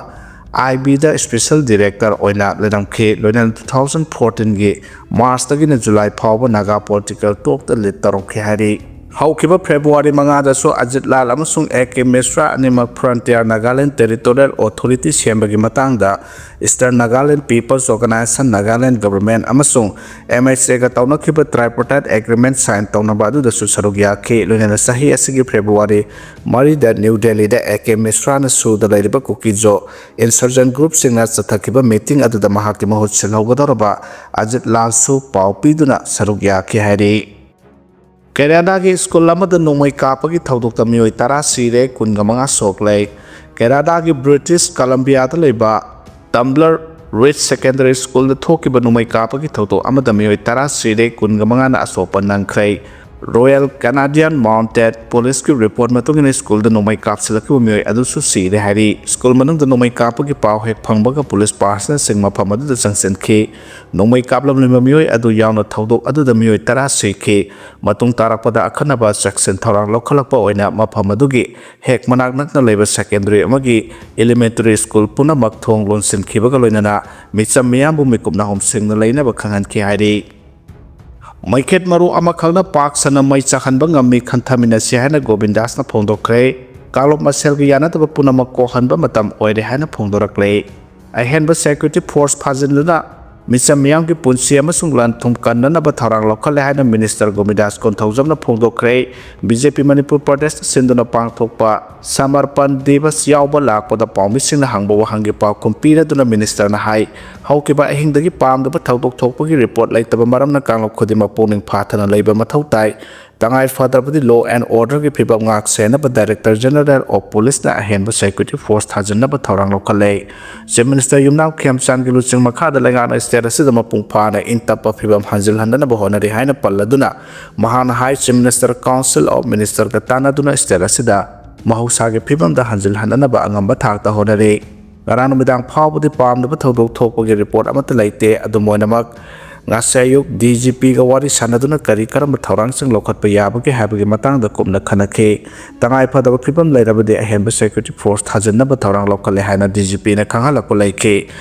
ꯑꯥꯏ ꯕꯤꯗ ꯁ꯭ꯄꯦꯁꯦꯜ ꯗꯤꯔꯦꯛꯇꯔ ꯑꯣꯏꯅ ꯂꯩꯔꯝꯈꯤ꯫ ꯂꯣꯏꯅꯅ two thousand fourteen ꯒꯤ ꯃꯥꯔꯆꯇꯒꯤꯅ ꯖꯨꯂꯥꯏ ꯐꯥꯎꯕ ꯅꯥꯒꯥ ꯄꯣꯂꯤꯇꯤꯀꯦꯜ ꯇꯣꯛꯇ ꯂꯤꯗ ꯇꯧꯔꯛꯈꯤ ꯍꯥꯏꯔꯤ꯫ ꯍꯧꯈꯤꯕ ꯐꯦꯕ꯭ꯔꯨꯋꯥꯔꯤ ꯃꯉꯥꯗꯁꯨ ꯑꯖꯤꯠ ꯂꯥꯜ ꯑꯃꯁꯨꯡ ꯑꯦ ꯀꯦ ꯃꯤꯁ꯭ꯔꯥ ꯑꯅꯤꯃꯛ ꯐ꯭ꯔꯟꯇꯤꯌꯔ ꯅꯥꯒꯥꯂꯦꯟ ꯇꯦꯔꯤꯇꯣꯔꯤꯌꯦꯜ ꯑꯣꯊꯣꯔꯤꯇꯤ ꯁꯦꯝꯕꯒꯤ ꯃꯇꯥꯡꯗ eastern Nagaland people's organisation, Nagaland government ꯑꯃꯁꯨꯡ ꯑꯦꯝ ꯑꯩꯆ ꯑꯦꯒ ꯇꯧꯅꯈꯤꯕ ꯇ꯭ꯔꯥꯏꯄꯣꯔꯇꯥꯏꯠ ꯑꯦꯒ꯭ꯔꯤꯃꯦꯟꯠ ꯁꯥꯏꯟ ꯇꯧꯅꯕ ꯑꯗꯨꯗꯁꯨ ꯁꯔꯨꯛ ꯌꯥꯈꯤ꯫ ꯂꯣꯏꯅꯅ ꯆꯍꯤ ꯑꯁꯤꯒꯤ ꯐꯦꯕ꯭ꯔꯨꯋꯥꯔꯤ ꯃꯔꯤꯗ ꯅ꯭ꯌꯨ ꯗꯦꯜꯂꯤꯗ ꯑꯦ ꯀꯦ ꯃꯤꯁ꯭ꯔꯥꯅ ꯁꯨꯗ ꯂꯩꯔꯤꯕ ꯀꯨꯀꯤ ꯖꯣ ꯏꯟꯁꯔꯖꯦꯟ ꯒ꯭ꯔꯨꯞꯁꯤꯡꯅ ꯆꯠꯊꯈꯤꯕ ꯃꯤꯇꯤꯡ ꯑꯗꯨꯗ ꯃꯍꯥꯛꯀꯤ ꯃꯍꯨꯠ ꯁꯤꯜꯍꯧꯒꯗꯧꯔꯕ ꯑꯖꯤꯠ ꯂꯥꯜꯁꯨ ꯄꯥꯎ ꯄꯤꯗꯨꯅ ꯁꯔꯨꯛ ꯌꯥꯈꯤ ꯍꯥꯏꯔꯤ꯫ ꯀꯦꯅꯥꯗꯥꯒꯤ ꯁ꯭ꯀꯨꯜ ꯑꯃꯗ ꯅꯣꯡꯃꯩ ꯀꯥꯞꯄꯒꯤ ꯊꯧꯗꯣꯛꯇ ꯃꯤꯑꯣꯏ ꯇꯔꯥ ꯁꯤꯔꯦ, ꯀꯨꯟꯒ ꯃꯉꯥ ꯁꯣꯛꯂꯦ꯫ ꯀꯦꯅꯥꯗꯥꯒꯤ ꯕ꯭ꯔꯤꯇꯤꯁ ꯀꯂꯝꯕꯤꯌꯥꯗ ꯂꯩꯕ ꯇꯝꯕ꯭ꯂꯔ ꯔꯤꯆ ꯁꯦꯀꯦꯟꯗꯔꯤ ꯁ꯭ꯀꯨꯜꯗ ꯊꯣꯛꯈꯤꯕ ꯅꯣꯡꯃꯩ ꯀꯥꯞꯄꯒꯤ ꯊꯧꯗꯣꯛ ꯑꯃꯗ ꯃꯤꯑꯣꯏ ꯇꯔꯥ ꯁꯤꯔꯦ, ꯀꯨꯟꯒ ꯃꯉꯥꯅ ꯑꯁꯣꯛꯄ ꯅꯪꯈ꯭ꯔꯦ꯫ ꯔꯣꯌꯦꯜ ꯀꯦꯅꯥꯗꯤꯌꯟ ꯃꯥꯎꯟꯇꯦꯗ ꯄꯨꯂꯤꯁꯀꯤ ꯔꯤꯄꯣꯔꯠ ꯃꯇꯨꯡ ꯏꯟꯅ ꯁ꯭ꯀꯨꯜꯗ ꯅꯣꯡꯃꯩ ꯀꯥꯞꯁꯤꯜꯂꯛꯈꯤꯕ ꯃꯤꯑꯣꯏ ꯑꯗꯨꯁꯨ ꯁꯤꯔꯦ ꯍꯥꯏꯔꯤ꯫ ꯁ꯭ꯀꯨꯜ ꯃꯅꯨꯡꯗ ꯅꯣꯡꯃꯩ ꯀꯥꯞꯄꯒꯤ ꯄꯥꯎ ꯍꯦꯛ ꯐꯪꯕꯒ ꯄꯨꯂꯤꯁ ꯄꯥꯔꯁꯅꯦꯜꯁꯤꯡ ꯃꯐꯝ ꯑꯗꯨꯗ ꯆꯪꯁꯤꯟꯈꯤ꯫ ꯅꯣꯡꯃꯩ ꯀꯥꯞꯂꯝꯂꯤꯕ ꯃꯤꯑꯣꯏ ꯑꯗꯨ ꯌꯥꯎꯅ ꯊꯧꯗꯣꯛ ꯑꯗꯨꯗ ꯃꯤꯑꯣꯏ ꯇꯔꯥ ꯁꯤꯈꯤ꯫ ꯃꯇꯨꯡ ꯇꯥꯔꯛꯄꯗ ꯑꯈꯟꯅꯕ ꯆꯦꯛꯁꯤꯟ ꯊꯧꯔꯥꯡ ꯂꯧꯈꯠꯂꯛꯄ ꯑꯣꯏꯅ ꯃꯐꯝ ꯑꯗꯨꯒꯤ ꯍꯦꯛ ꯃꯅꯥꯛ ꯅꯛꯅ ꯂꯩꯕ ꯁꯦꯀꯦꯟꯗꯔꯤ ꯑꯃꯒꯤ ꯏꯂꯤꯃꯦꯟꯇꯔꯤ ꯁ꯭ꯀꯨꯜ ꯄꯨꯝꯅꯃꯛ ꯊꯣꯡ ꯂꯣꯟꯁꯤꯟꯈꯤꯕꯒ ꯂꯣꯏꯅꯅ ꯃꯤꯆꯝ ꯃꯤꯌꯥꯝꯕꯨ ꯃꯤꯀꯨꯞ ꯅꯥꯍꯨꯝꯁꯤꯡꯅ ꯂꯩꯅꯕ ꯈꯪꯍꯟꯈꯤ ꯍꯥꯏꯔꯤ꯫ ꯃꯩꯈꯦꯠ ꯃꯔꯨ ꯑꯃꯈꯛꯅ ꯄꯥꯛ ꯁꯟꯅ ꯃꯩ ꯆꯥꯛꯍꯟꯕ ꯉꯝꯃꯤ ꯈꯟꯊꯃꯤꯟꯅꯁꯤ ꯍꯥꯏꯅ ꯒꯣꯕꯤꯟꯗꯥꯁꯅ ꯐꯣꯡꯗꯣꯛꯈ꯭ꯔꯦ꯫ ꯀꯥꯡꯂꯨꯞ ꯃꯁꯦꯜꯒꯤ ꯌꯥꯅꯗꯕ ꯄꯨꯝꯅꯃꯛ ꯀꯣꯛꯍꯟꯕ ꯃꯇꯝ ꯑꯣꯏꯔꯦ ꯍꯥꯏꯅ ꯐꯣꯡꯗꯣꯔꯛꯂꯦ꯫ ꯑꯍꯦꯟꯕ ꯁꯦꯀ꯭ꯌꯨꯔꯤꯇꯤ ꯐꯣꯔꯁ ꯐꯥꯖꯤꯟꯗꯨꯅ ꯃꯤꯆꯝ ꯃꯤꯌꯥꯝꯒꯤ ꯄꯨꯟꯁꯤ ꯑꯃꯁꯨꯡ ꯂꯟ ꯊꯨꯝ ꯀꯟꯅꯅꯕ ꯊꯧꯔꯥꯡ ꯂꯧꯈꯠꯂꯦ ꯍꯥꯏꯅ ꯃꯤꯅꯤꯁꯇꯔ ꯒꯣꯕꯤꯟꯗꯥꯁ ꯀꯣꯟꯊꯧꯖꯝꯅ ꯐꯣꯡꯗꯣꯛꯈ꯭ꯔꯦ꯫ ꯕꯤ ꯖꯦ ꯄꯤ ꯃꯅꯤꯄꯨꯔ ꯄ꯭ꯔꯗꯦꯁꯇ ꯁꯤꯟꯗꯨꯅ ꯄꯥꯡꯊꯣꯛꯄ ꯁꯃꯔꯄꯟ ꯗꯤꯕꯁ ꯌꯥꯎꯕ ꯂꯥꯛꯄꯗ ꯄꯥꯎꯃꯤꯁꯤꯡꯅ ꯍꯪꯕ ꯋꯥꯍꯪꯒꯤ ꯄꯥꯎꯈꯨꯝ ꯄꯤꯅꯗꯨꯅ ꯃꯤꯅꯤꯁꯇꯔꯅ ꯍꯥꯏ, ꯍꯧꯈꯤꯕ ꯑꯍꯤꯡꯗꯒꯤ ꯄꯥꯝꯗꯕ ꯊꯧꯗꯣꯛ ꯊꯣꯛꯄꯒꯤ ꯔꯤꯄꯣꯔꯠ ꯂꯩꯇꯕ ꯃꯔꯝꯅ ꯀꯥꯡꯂꯨꯞ ꯈꯨꯗꯤꯡꯃꯛ ꯄꯨꯛꯅꯤꯡ ꯐꯥꯊꯅ ꯂꯩꯕ ꯃꯊꯧ ꯇꯥꯏ꯫ ꯇꯉꯥꯏ ꯐꯗ꯭ꯔꯕꯗꯤ law and order ꯒꯤ ꯐꯤꯕꯝ ꯉꯥꯛ ꯁꯦꯟꯅꯕ Director General of Police ꯅ ꯑꯍꯦꯟꯕ security force ꯊꯥꯖꯤꯟꯅꯕ ꯊꯧꯔꯥꯡ ꯂꯧꯈꯠꯂꯦ꯫ Chief Minister ꯌꯨꯝꯅꯥꯝ ꯈꯦꯝꯆꯥꯟꯒꯤ ꯂꯨꯆꯤꯡ ꯃꯈꯥꯗ ꯂꯩꯉꯥꯛꯅ state ꯑꯁꯤꯗ ꯃꯄꯨꯡ ꯐꯥꯅ ꯏꯪ ꯇꯞꯄ ꯐꯤꯕꯝ ꯍꯟꯖꯤꯜꯍꯟꯅꯕ ꯍꯣꯠꯅꯔꯤ ꯍꯥꯏꯅ ꯄꯜꯂꯗꯨꯅ, ꯃꯍꯥꯛꯅ ꯍꯥꯏ, Chief Minister Council of Minister ꯒ ꯇꯥꯟꯅꯗꯨꯅ state ꯑꯁꯤꯗ ꯃꯍꯧꯁꯥꯒꯤ ꯐꯤꯕꯝꯗ ꯍꯟꯖꯤꯜꯍꯟꯅꯅꯕ ꯑꯉꯝꯕ ꯊꯥꯛꯇ ꯍꯣꯠꯅꯔꯤ꯫ ꯉꯔꯥꯡ ꯅꯨꯃꯤꯗꯥꯡ ꯐꯥꯎꯕꯗꯤ ꯄꯥꯝꯗꯕ ꯊꯧꯗꯣꯛ ꯊꯣꯛꯄꯒꯤ report ꯑꯃꯠꯇ ꯂꯩꯇꯦ꯫ ꯑꯗꯨꯝ ꯑꯣꯏꯅꯃꯛ, ꯉꯁꯤ ꯑꯌꯨꯛ D G P ꯒ ꯋꯥꯔꯤ ꯁꯥꯟꯅꯗꯨꯅ ꯀꯔꯤ ꯀꯔꯝꯕ ꯊꯧꯔꯥꯡꯁꯤꯡ ꯂꯧꯈꯠꯄ ꯌꯥꯕꯒꯦ ꯍꯥꯏꯕꯒꯤ ꯃꯇꯥꯡꯗ ꯀꯨꯞꯅ ꯈꯟꯅꯈꯤ꯫ ꯇꯉꯥꯏ ꯐꯗꯕ ꯐꯤꯕꯝ ꯂꯩꯔꯕꯗꯤ ꯑꯍꯦꯟꯕ security force ꯊꯥꯖꯤꯟꯅꯕ ꯊꯧꯔꯥꯡ ꯂꯧꯈꯠꯂꯦ ꯍꯥꯏꯅ D G P ꯅ ꯈꯪꯍꯜꯂꯛꯄ ꯂꯩꯈꯤ꯫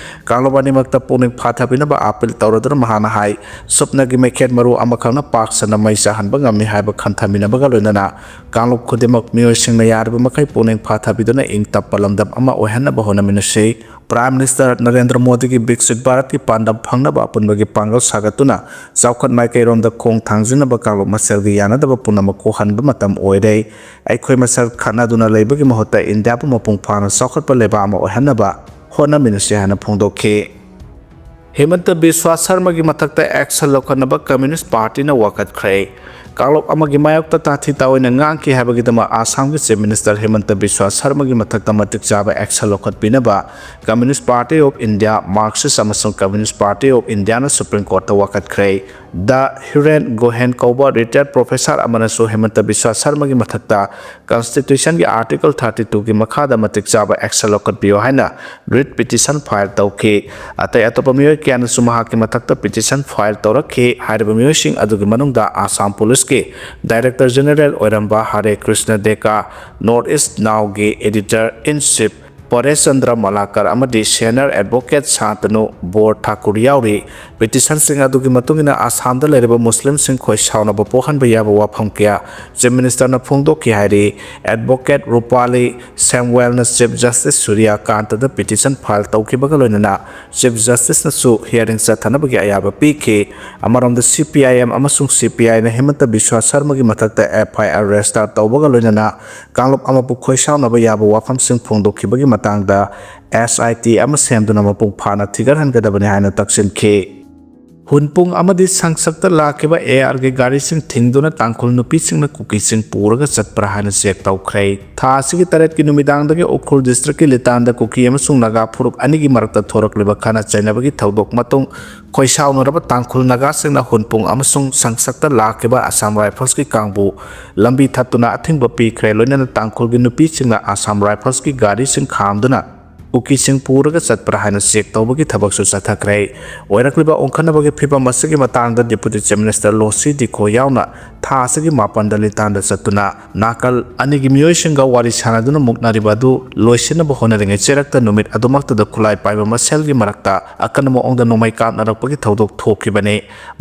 ꯀꯥꯡꯂꯨꯞ ꯑꯅꯤꯃꯛꯇ ꯄꯨꯛꯅꯤꯡ ꯐꯥꯊꯕꯤꯅꯕ appeal ꯇꯧꯔꯗꯨꯅ ꯃꯍꯥꯛꯅ ꯍꯥꯏ, ꯁꯨꯞꯅꯒꯤ ꯃꯩꯈꯦꯠ ꯃꯔꯨ ꯑꯃꯈꯛꯅ ꯄꯥꯛ ꯁꯟꯅ ꯃꯩ ꯆꯥꯍꯟꯕ ꯉꯝꯃꯤ ꯍꯥꯏꯕ ꯈꯟꯊꯃꯤꯟꯅꯕꯒ ꯂꯣꯏꯅꯅ ꯀꯥꯡꯂꯨꯞ ꯈꯨꯗꯤꯡꯃꯛ ꯃꯤꯑꯣꯏꯁꯤꯡꯅ ꯌꯥꯔꯤꯕ ꯃꯈꯩ ꯄꯨꯛꯅꯤꯡ ꯐꯥꯊꯕꯤꯗꯨꯅ ꯏꯪ ꯇꯞꯄ ꯂꯝꯗꯝ ꯑꯃ ꯑꯣꯏꯍꯟꯅꯕ ꯍꯣꯠꯅꯃꯤꯟꯅꯁꯤ꯫ Prime Minister ꯅꯔꯦꯟꯗ꯭ꯔ ꯃꯣꯗꯤꯒꯤ ꯕꯤꯛꯁꯤꯠ ꯚꯥꯔꯠꯀꯤ ꯄꯥꯟꯗꯝ ꯐꯪꯅꯕ ꯑꯄꯨꯟꯕꯒꯤ ꯄꯥꯡꯒꯜ ꯁꯥꯒꯠꯇꯨꯅ ꯆꯥꯎꯈꯠ ꯃꯥꯏꯀꯩꯔꯣꯝꯗ ꯈꯣꯡ ꯊꯥꯡꯖꯤꯟꯅꯕ ꯀꯥꯡꯂꯨꯞ ꯃꯁꯦꯜꯒꯤ ꯌꯥꯅꯗꯕ ꯄꯨꯝꯅꯃꯛ ꯀꯣꯛꯍꯟꯕ ꯃꯇꯝ ꯑꯣꯏꯔꯦ꯫ ꯑꯩꯈꯣꯏ ꯃꯁꯦꯜ ꯈꯠꯅꯗꯨꯅ ꯂꯩꯕꯒꯤ ꯃꯍꯨꯠꯇ ꯏꯟꯗꯤꯌꯥꯕꯨ ꯃꯄꯨꯡ ꯐꯥꯅ ꯆꯥꯎꯈꯠꯄ ꯂꯩꯕꯥꯛ ꯑꯃ ꯑꯣꯏꯍꯟꯅꯕ ꯍꯣꯠꯅꯃꯤꯟꯅꯁꯤ ꯍꯥꯏꯅ ꯐꯣꯡꯗꯣꯛꯈꯤ꯫ ꯍꯤꯃꯟꯇ ꯕꯤꯁ꯭ꯋꯥ ꯁꯔꯃꯒꯤ ꯃꯊꯛꯇ action ꯂꯧꯈꯠꯅꯕ Communist Party ꯅ ꯋꯥꯀꯠꯈ꯭ꯔꯦ꯫ ꯀꯥꯡꯂꯨꯞ ꯑꯃꯒꯤ ꯃꯥꯌꯣꯛꯇ ꯇꯥꯊꯤ ꯇꯥꯑꯣꯏꯅ ꯉꯥꯡꯈꯤ ꯍꯥꯏꯕꯒꯤꯗꯃꯛ ꯑꯁꯥꯝꯒꯤ Chief Minister ꯍꯤꯃꯟꯇ ꯕꯤꯁ꯭ꯋꯥ ꯁꯔꯃꯒꯤ ꯃꯊꯛꯇ ꯃꯇꯤꯛ ꯆꯥꯕ action ꯂꯧꯈꯠꯄꯤꯅꯕ Communist Party of India, Marxist ꯑꯃꯁꯨꯡ Communist Party of India ꯅ Supreme Court ꯇ ꯋꯥꯀꯠꯈ꯭ꯔꯦ꯫ ꯗ ꯍꯤꯔꯦꯟ ꯒꯣꯍꯦꯟ ꯀꯧꯕ retired professor ꯑꯃꯅꯁꯨ ꯍꯤꯃꯟꯇ ꯕꯤꯁ꯭ꯋꯥ ꯁꯔꯃꯒꯤ ꯃꯊꯛꯇ Constitution ꯒꯤ Article thirty two ꯒꯤ ꯃꯈꯥꯗ ꯃꯇꯤꯛ ꯆꯥꯕ action ꯂꯧꯈꯠꯄꯤꯌꯨ ꯍꯥꯏꯅ writ petition file ꯇꯧꯈꯤ꯫ ꯑꯇꯩ ꯑꯇꯣꯞꯄ ꯃꯤꯑꯣꯏ ꯀꯌꯥꯅꯁꯨ ꯃꯍꯥꯛꯀꯤ ꯃꯊꯛꯇ petition file ꯇꯧꯔꯛꯈꯤ꯫ ꯍꯥꯏꯔꯤꯕ ꯃꯤꯑꯣꯏꯁꯤꯡ ꯑꯗꯨꯒꯤ ꯃꯅꯨꯡꯗ ꯑꯁꯥꯝ ꯄꯨꯂꯤꯁꯀꯤ Director General ꯑꯣꯏꯔꯝꯕ ꯍꯔꯦ ꯀ꯭ꯔꯤꯁꯅ ꯗꯦꯀꯥ, North East Now ꯒꯤ Editor in Chief ꯄꯔꯦꯁ ꯆꯟꯗ꯭ꯔ ꯃꯂꯥꯀꯔ ꯑꯃꯗꯤ senior advocate ꯁꯥꯟꯇꯅꯨ ꯕꯣꯔ ꯊꯥꯀꯨꯔ ꯌꯥꯎꯔꯤ꯫ Petition ꯁꯤꯡ ꯑꯗꯨꯒꯤ ꯃꯇꯨꯡ ꯏꯟꯅ ꯑꯁꯥꯝꯗ ꯂꯩꯔꯤꯕ ꯃꯨꯁꯂꯤꯝꯁꯤꯡ ꯈꯣꯏ ꯁꯥꯎꯅꯕ ꯄꯣꯛꯍꯟꯕ ꯌꯥꯕ ꯋꯥꯐꯝ ꯀꯌꯥ Chief Minister ꯅ ꯐꯣꯡꯗꯣꯛꯈꯤ ꯍꯥꯏꯔꯤ꯫ Advocate ꯔꯨꯄꯥꯂꯤ ꯁꯦꯝꯋꯦꯜꯅ Chief Justice ꯁꯨꯔ꯭ꯌ ꯀꯥꯟꯇꯗ petition file ꯇꯧꯈꯤꯕꯒ ꯂꯣꯏꯅꯅ Chief Justice ꯅꯁꯨ hearing ꯆꯠꯊꯅꯕꯒꯤ ꯑꯌꯥꯕ ꯄꯤꯈꯤ꯫ ꯑꯃꯔꯣꯝꯗ, C P I M ꯑꯃꯁꯨꯡ C P I ꯅ ꯍꯤꯃꯟꯇ ꯕꯤꯁ꯭ꯋꯥ ꯁꯔꯃꯒꯤ ꯃꯊꯛꯇ F I R register ꯇꯧꯕꯒ ꯂꯣꯏꯅꯅ ꯀꯥꯡꯂꯨꯞ ꯑꯃꯕꯨ ꯈꯣꯏ ꯁꯥꯎꯅꯕ ꯌꯥꯕ ꯋꯥꯐꯝꯁꯤꯡ ꯐꯣꯡꯗꯣꯛꯈꯤꯕꯒꯤ ꯃꯇꯥꯡꯗ S I T ꯑꯃ ꯁꯦꯝꯗꯨꯅ ꯃꯄꯨꯡ ꯐꯥꯅ ꯊꯤꯒꯠꯍꯟꯒꯗꯕꯅꯤ ꯍꯥꯏꯅ ꯇꯛꯁꯤꯟꯈꯤ꯫ ꯍꯨꯟꯄꯨꯡ ꯑꯃꯗꯤ ꯁꯪꯁꯛꯇ ꯂꯥꯛꯈꯤꯕ ARꯒꯤ ꯒꯥꯔꯤꯁꯤꯡ ꯊꯤꯡꯗꯨꯅ ꯇꯥꯡꯈꯨꯜ ꯅꯨꯄꯤꯁꯤꯡꯅ ꯀꯨꯀꯤꯁꯤꯡ ꯄꯨꯔꯒ ꯆꯠꯄ꯭ꯔꯥ ꯍꯥꯏꯅ ꯆꯦꯛ ꯇꯧꯈ꯭ꯔꯦ꯫ ꯊꯥ ꯑꯁꯤꯒꯤ ꯇꯔꯦꯠꯀꯤ ꯅꯨꯃꯤꯗꯥꯡꯗꯒꯤ ꯎꯈ꯭ꯔꯨꯜ ꯗꯤꯁꯇ꯭ꯔꯤꯛꯀꯤ ꯂꯤꯇꯥꯟꯗ ꯀꯨꯀꯤ ꯑꯃꯁꯨꯡ ꯅꯥꯒꯥ ꯐꯨꯔꯨꯞ ꯑꯅꯤꯒꯤ ꯃꯔꯛꯇ ꯊꯣꯔꯛꯂꯤꯕ ꯈꯠꯅ ꯆꯩꯅꯕꯒꯤ ꯊꯧꯗꯣꯛ ꯃꯇꯨꯡ ꯈꯣꯏꯁꯥꯎꯅꯔꯕ ꯇꯥꯡꯈꯨꯜ ꯅꯥꯒꯥꯁꯤꯡꯅ ꯍꯨꯟꯄꯨꯡ ꯑꯃꯁꯨꯡ ꯁꯪꯁꯛꯇ ꯂꯥꯛꯈꯤꯕ ꯑꯁꯥꯝ ꯔꯥꯏꯐꯜꯁꯀꯤ ꯀꯥꯡꯕꯨ ꯂꯝꯕꯤ ꯊꯠꯇꯨꯅ ꯑꯊꯤꯡꯕ ꯄꯤꯈ꯭ꯔꯦ꯫ ꯂꯣꯏꯅꯅ ꯇꯥꯡꯈꯨꯜꯒꯤ ꯅꯨꯄꯤꯁꯤꯡꯅ ꯑꯁꯥꯝ ꯔꯥꯏꯐꯜꯁꯀꯤ ꯒꯥꯔꯤꯁꯤꯡ ꯈꯥꯝꯗꯨꯅ ꯀꯨꯀꯤꯁꯤꯡ ꯄꯨꯔꯒ ꯆꯠꯄ꯭ꯔꯥ ꯍꯥꯏꯅ ꯆꯦꯛ ꯇꯧꯕꯒꯤ ꯊꯕꯛꯁꯨ ꯆꯠꯊꯈ꯭ꯔꯦ꯫ ꯑꯣꯏꯔꯛꯂꯤꯕ ꯑꯣꯟꯈꯠꯅꯕꯒꯤ ꯐꯤꯕꯝ ꯑꯁꯤꯒꯤ ꯃꯇꯥꯡꯗ ꯗꯤꯄꯨꯇꯤ ꯆꯤꯐ ꯃꯤꯅꯤꯁꯇꯔ ꯂꯣꯁꯤ ꯗꯤꯈꯣ ꯌꯥꯎꯅ ꯊꯥ ꯑꯁꯤꯒꯤ ꯃꯥꯄꯟꯗ ꯂꯤꯇꯥꯟꯗ ꯆꯠꯇꯨꯅ ꯅꯥꯀꯜ ꯑꯅꯤꯒꯤ ꯃꯤꯑꯣꯏꯁꯤꯡꯒ ꯋꯥꯔꯤ ꯁꯥꯟꯅꯗꯨꯅ ꯃꯨꯛꯅꯔꯤꯕ ꯑꯗꯨ ꯂꯣꯏꯁꯤꯟꯅꯕ ꯍꯣꯠꯅꯔꯤꯉꯩ ꯆꯩꯔꯛꯇ ꯅꯨꯃꯤꯠ ꯑꯗꯨꯃꯛꯇꯗ ꯈꯨꯠꯂꯥꯏ ꯄꯥꯏꯕ ꯃꯁꯦꯜꯒꯤ ꯃꯔꯛꯇ ꯑꯀꯟꯕ ꯃꯑꯣꯡꯗ ꯅꯣꯡꯃꯩ ꯀꯥꯞꯅꯔꯛꯄꯒꯤ ꯊꯧꯗꯣꯛ ꯊꯣꯛꯈꯤꯕꯅꯤ꯫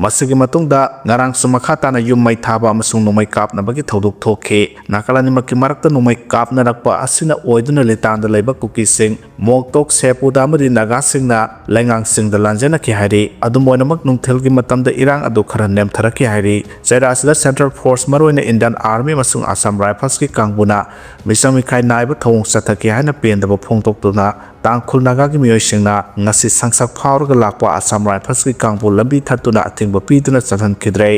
ꯃꯁꯤꯒꯤ ꯃꯇꯨꯡꯗ ꯉꯔꯥꯡꯁꯨ ꯃꯈꯥ ꯇꯥꯅ ꯌꯨꯝ ꯃꯩ ꯊꯥꯕ ꯑꯃꯁꯨꯡ ꯅꯣꯡꯃꯩ ꯀꯥꯞꯅꯕꯒꯤ ꯊꯧꯗꯣꯛ ꯊꯣꯛꯈꯤ꯫ ꯅꯥꯀꯜ ꯑꯅꯤꯃꯛꯀꯤ ꯃꯔꯛꯇ ꯅꯣꯡꯃꯩ ꯀꯥꯞꯅꯔꯛꯄ ꯑꯁꯤꯅ ꯑꯣꯏꯗꯨꯅ ꯂꯤꯇꯥꯟꯗ ꯂꯩꯕ ꯀꯨꯀꯤꯁꯤꯡ ꯃꯣꯛꯇꯣꯛ ꯁꯦꯄꯨꯗ ꯑꯃꯗꯤ ꯅꯥꯒꯥꯁꯤꯡꯅ ꯂꯩꯉꯥꯛꯁꯤꯡꯗ ꯂꯥꯟꯖꯦꯟꯅꯈꯤ ꯍꯥꯏꯔꯤ꯫ ꯑꯗꯨꯝ ꯑꯣꯏꯅꯃꯛ ꯅꯨꯡꯊꯤꯜꯒꯤ ꯃꯇꯝꯗ ꯏꯔꯥꯡ ꯑꯗꯨ ꯈꯔ ꯅꯦꯝꯊꯔꯛꯈꯤ ꯍꯥꯏꯔꯤ꯫ ꯆꯩꯔꯥ ꯑꯁꯤꯗ ꯁꯦꯟꯇ꯭ꯔꯦꯜ ꯐꯣꯔꯁ, ꯃꯔꯨꯑꯣꯏꯅ ꯏꯟꯗꯤꯌꯟ ꯑꯥꯔꯃꯤ ꯑꯃꯁꯨꯡ ꯑꯁꯥꯝ ꯔꯥꯏꯐꯜꯁꯀꯤ ꯀꯥꯡꯕꯨꯅ ꯃꯤꯆꯪ ꯃꯤꯈꯥꯏ ꯅꯥꯏꯕ ꯊꯧꯑꯣꯡ ꯆꯠꯊꯈꯤ ꯍꯥꯏꯅ ꯄꯦꯟꯗꯕ ꯐꯣꯡꯗꯣꯛꯇꯨꯅ ꯇꯥꯡꯈꯨꯜ ꯅꯥꯒꯥꯒꯤ ꯃꯤꯑꯣꯏꯁꯤꯡꯅ ꯉꯁꯤ ꯁꯪꯁꯛ ꯐꯥꯎꯔꯒ ꯂꯥꯛꯄ ꯑꯁꯥꯝ ꯔꯥꯏꯐꯜꯁꯀꯤ ꯀꯥꯡꯕꯨ ꯂꯝꯕꯤ ꯊꯠꯇꯨꯅ ꯑꯊꯤꯡꯕ ꯄꯤꯗꯨꯅ ꯆꯠꯍꯟꯈꯤꯗ꯭ꯔꯦ꯫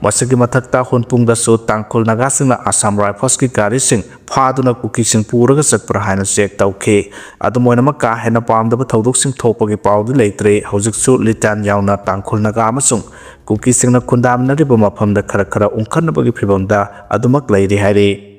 ꯃꯁꯤꯒꯤ ꯃꯊꯛꯇ ꯍꯨꯟꯄꯨꯡꯗꯁꯨ ꯇꯥꯡꯈꯨꯜ ꯅꯥꯒꯥꯁꯤꯡꯅ ꯑꯁꯥꯝ ꯔꯥꯏꯐꯜꯁꯀꯤ ꯒꯥꯔꯤꯁꯤꯡ ꯐꯥꯗꯨꯅ ꯀꯨꯀꯤꯁꯤꯡ ꯄꯨꯔꯒ ꯆꯠꯄ꯭ꯔꯥ ꯍꯥꯏꯅ ꯆꯦꯛ ꯇꯧꯈꯤ꯫ ꯑꯗꯨꯝ ꯑꯣꯏꯅꯃꯛ ꯀꯥ ꯍꯦꯟꯅ ꯄꯥꯝꯗꯕ ꯊꯧꯗꯣꯛꯁꯤꯡ ꯊꯣꯛꯄꯒꯤ ꯄꯥꯎꯗꯤ ꯂꯩꯇ꯭ꯔꯤ꯫ ꯍꯧꯖꯤꯛꯁꯨ ꯂꯤꯇꯥꯟ ꯌꯥꯎꯅ ꯇꯥꯡꯈꯨꯜ ꯅꯥꯒꯥ ꯑꯃꯁꯨꯡ ꯀꯨꯀꯤꯁꯤꯡꯅ ꯈꯨꯟꯗꯥꯃꯤꯟꯅꯔꯤꯕ ꯃꯐꯝꯗ ꯈꯔ ꯈꯔ ꯎꯪꯈꯠꯅꯕꯒꯤ ꯐꯤꯕꯝꯗ ꯑꯗꯨꯃꯛ ꯂꯩꯔꯤ ꯍꯥꯏꯔꯤ꯫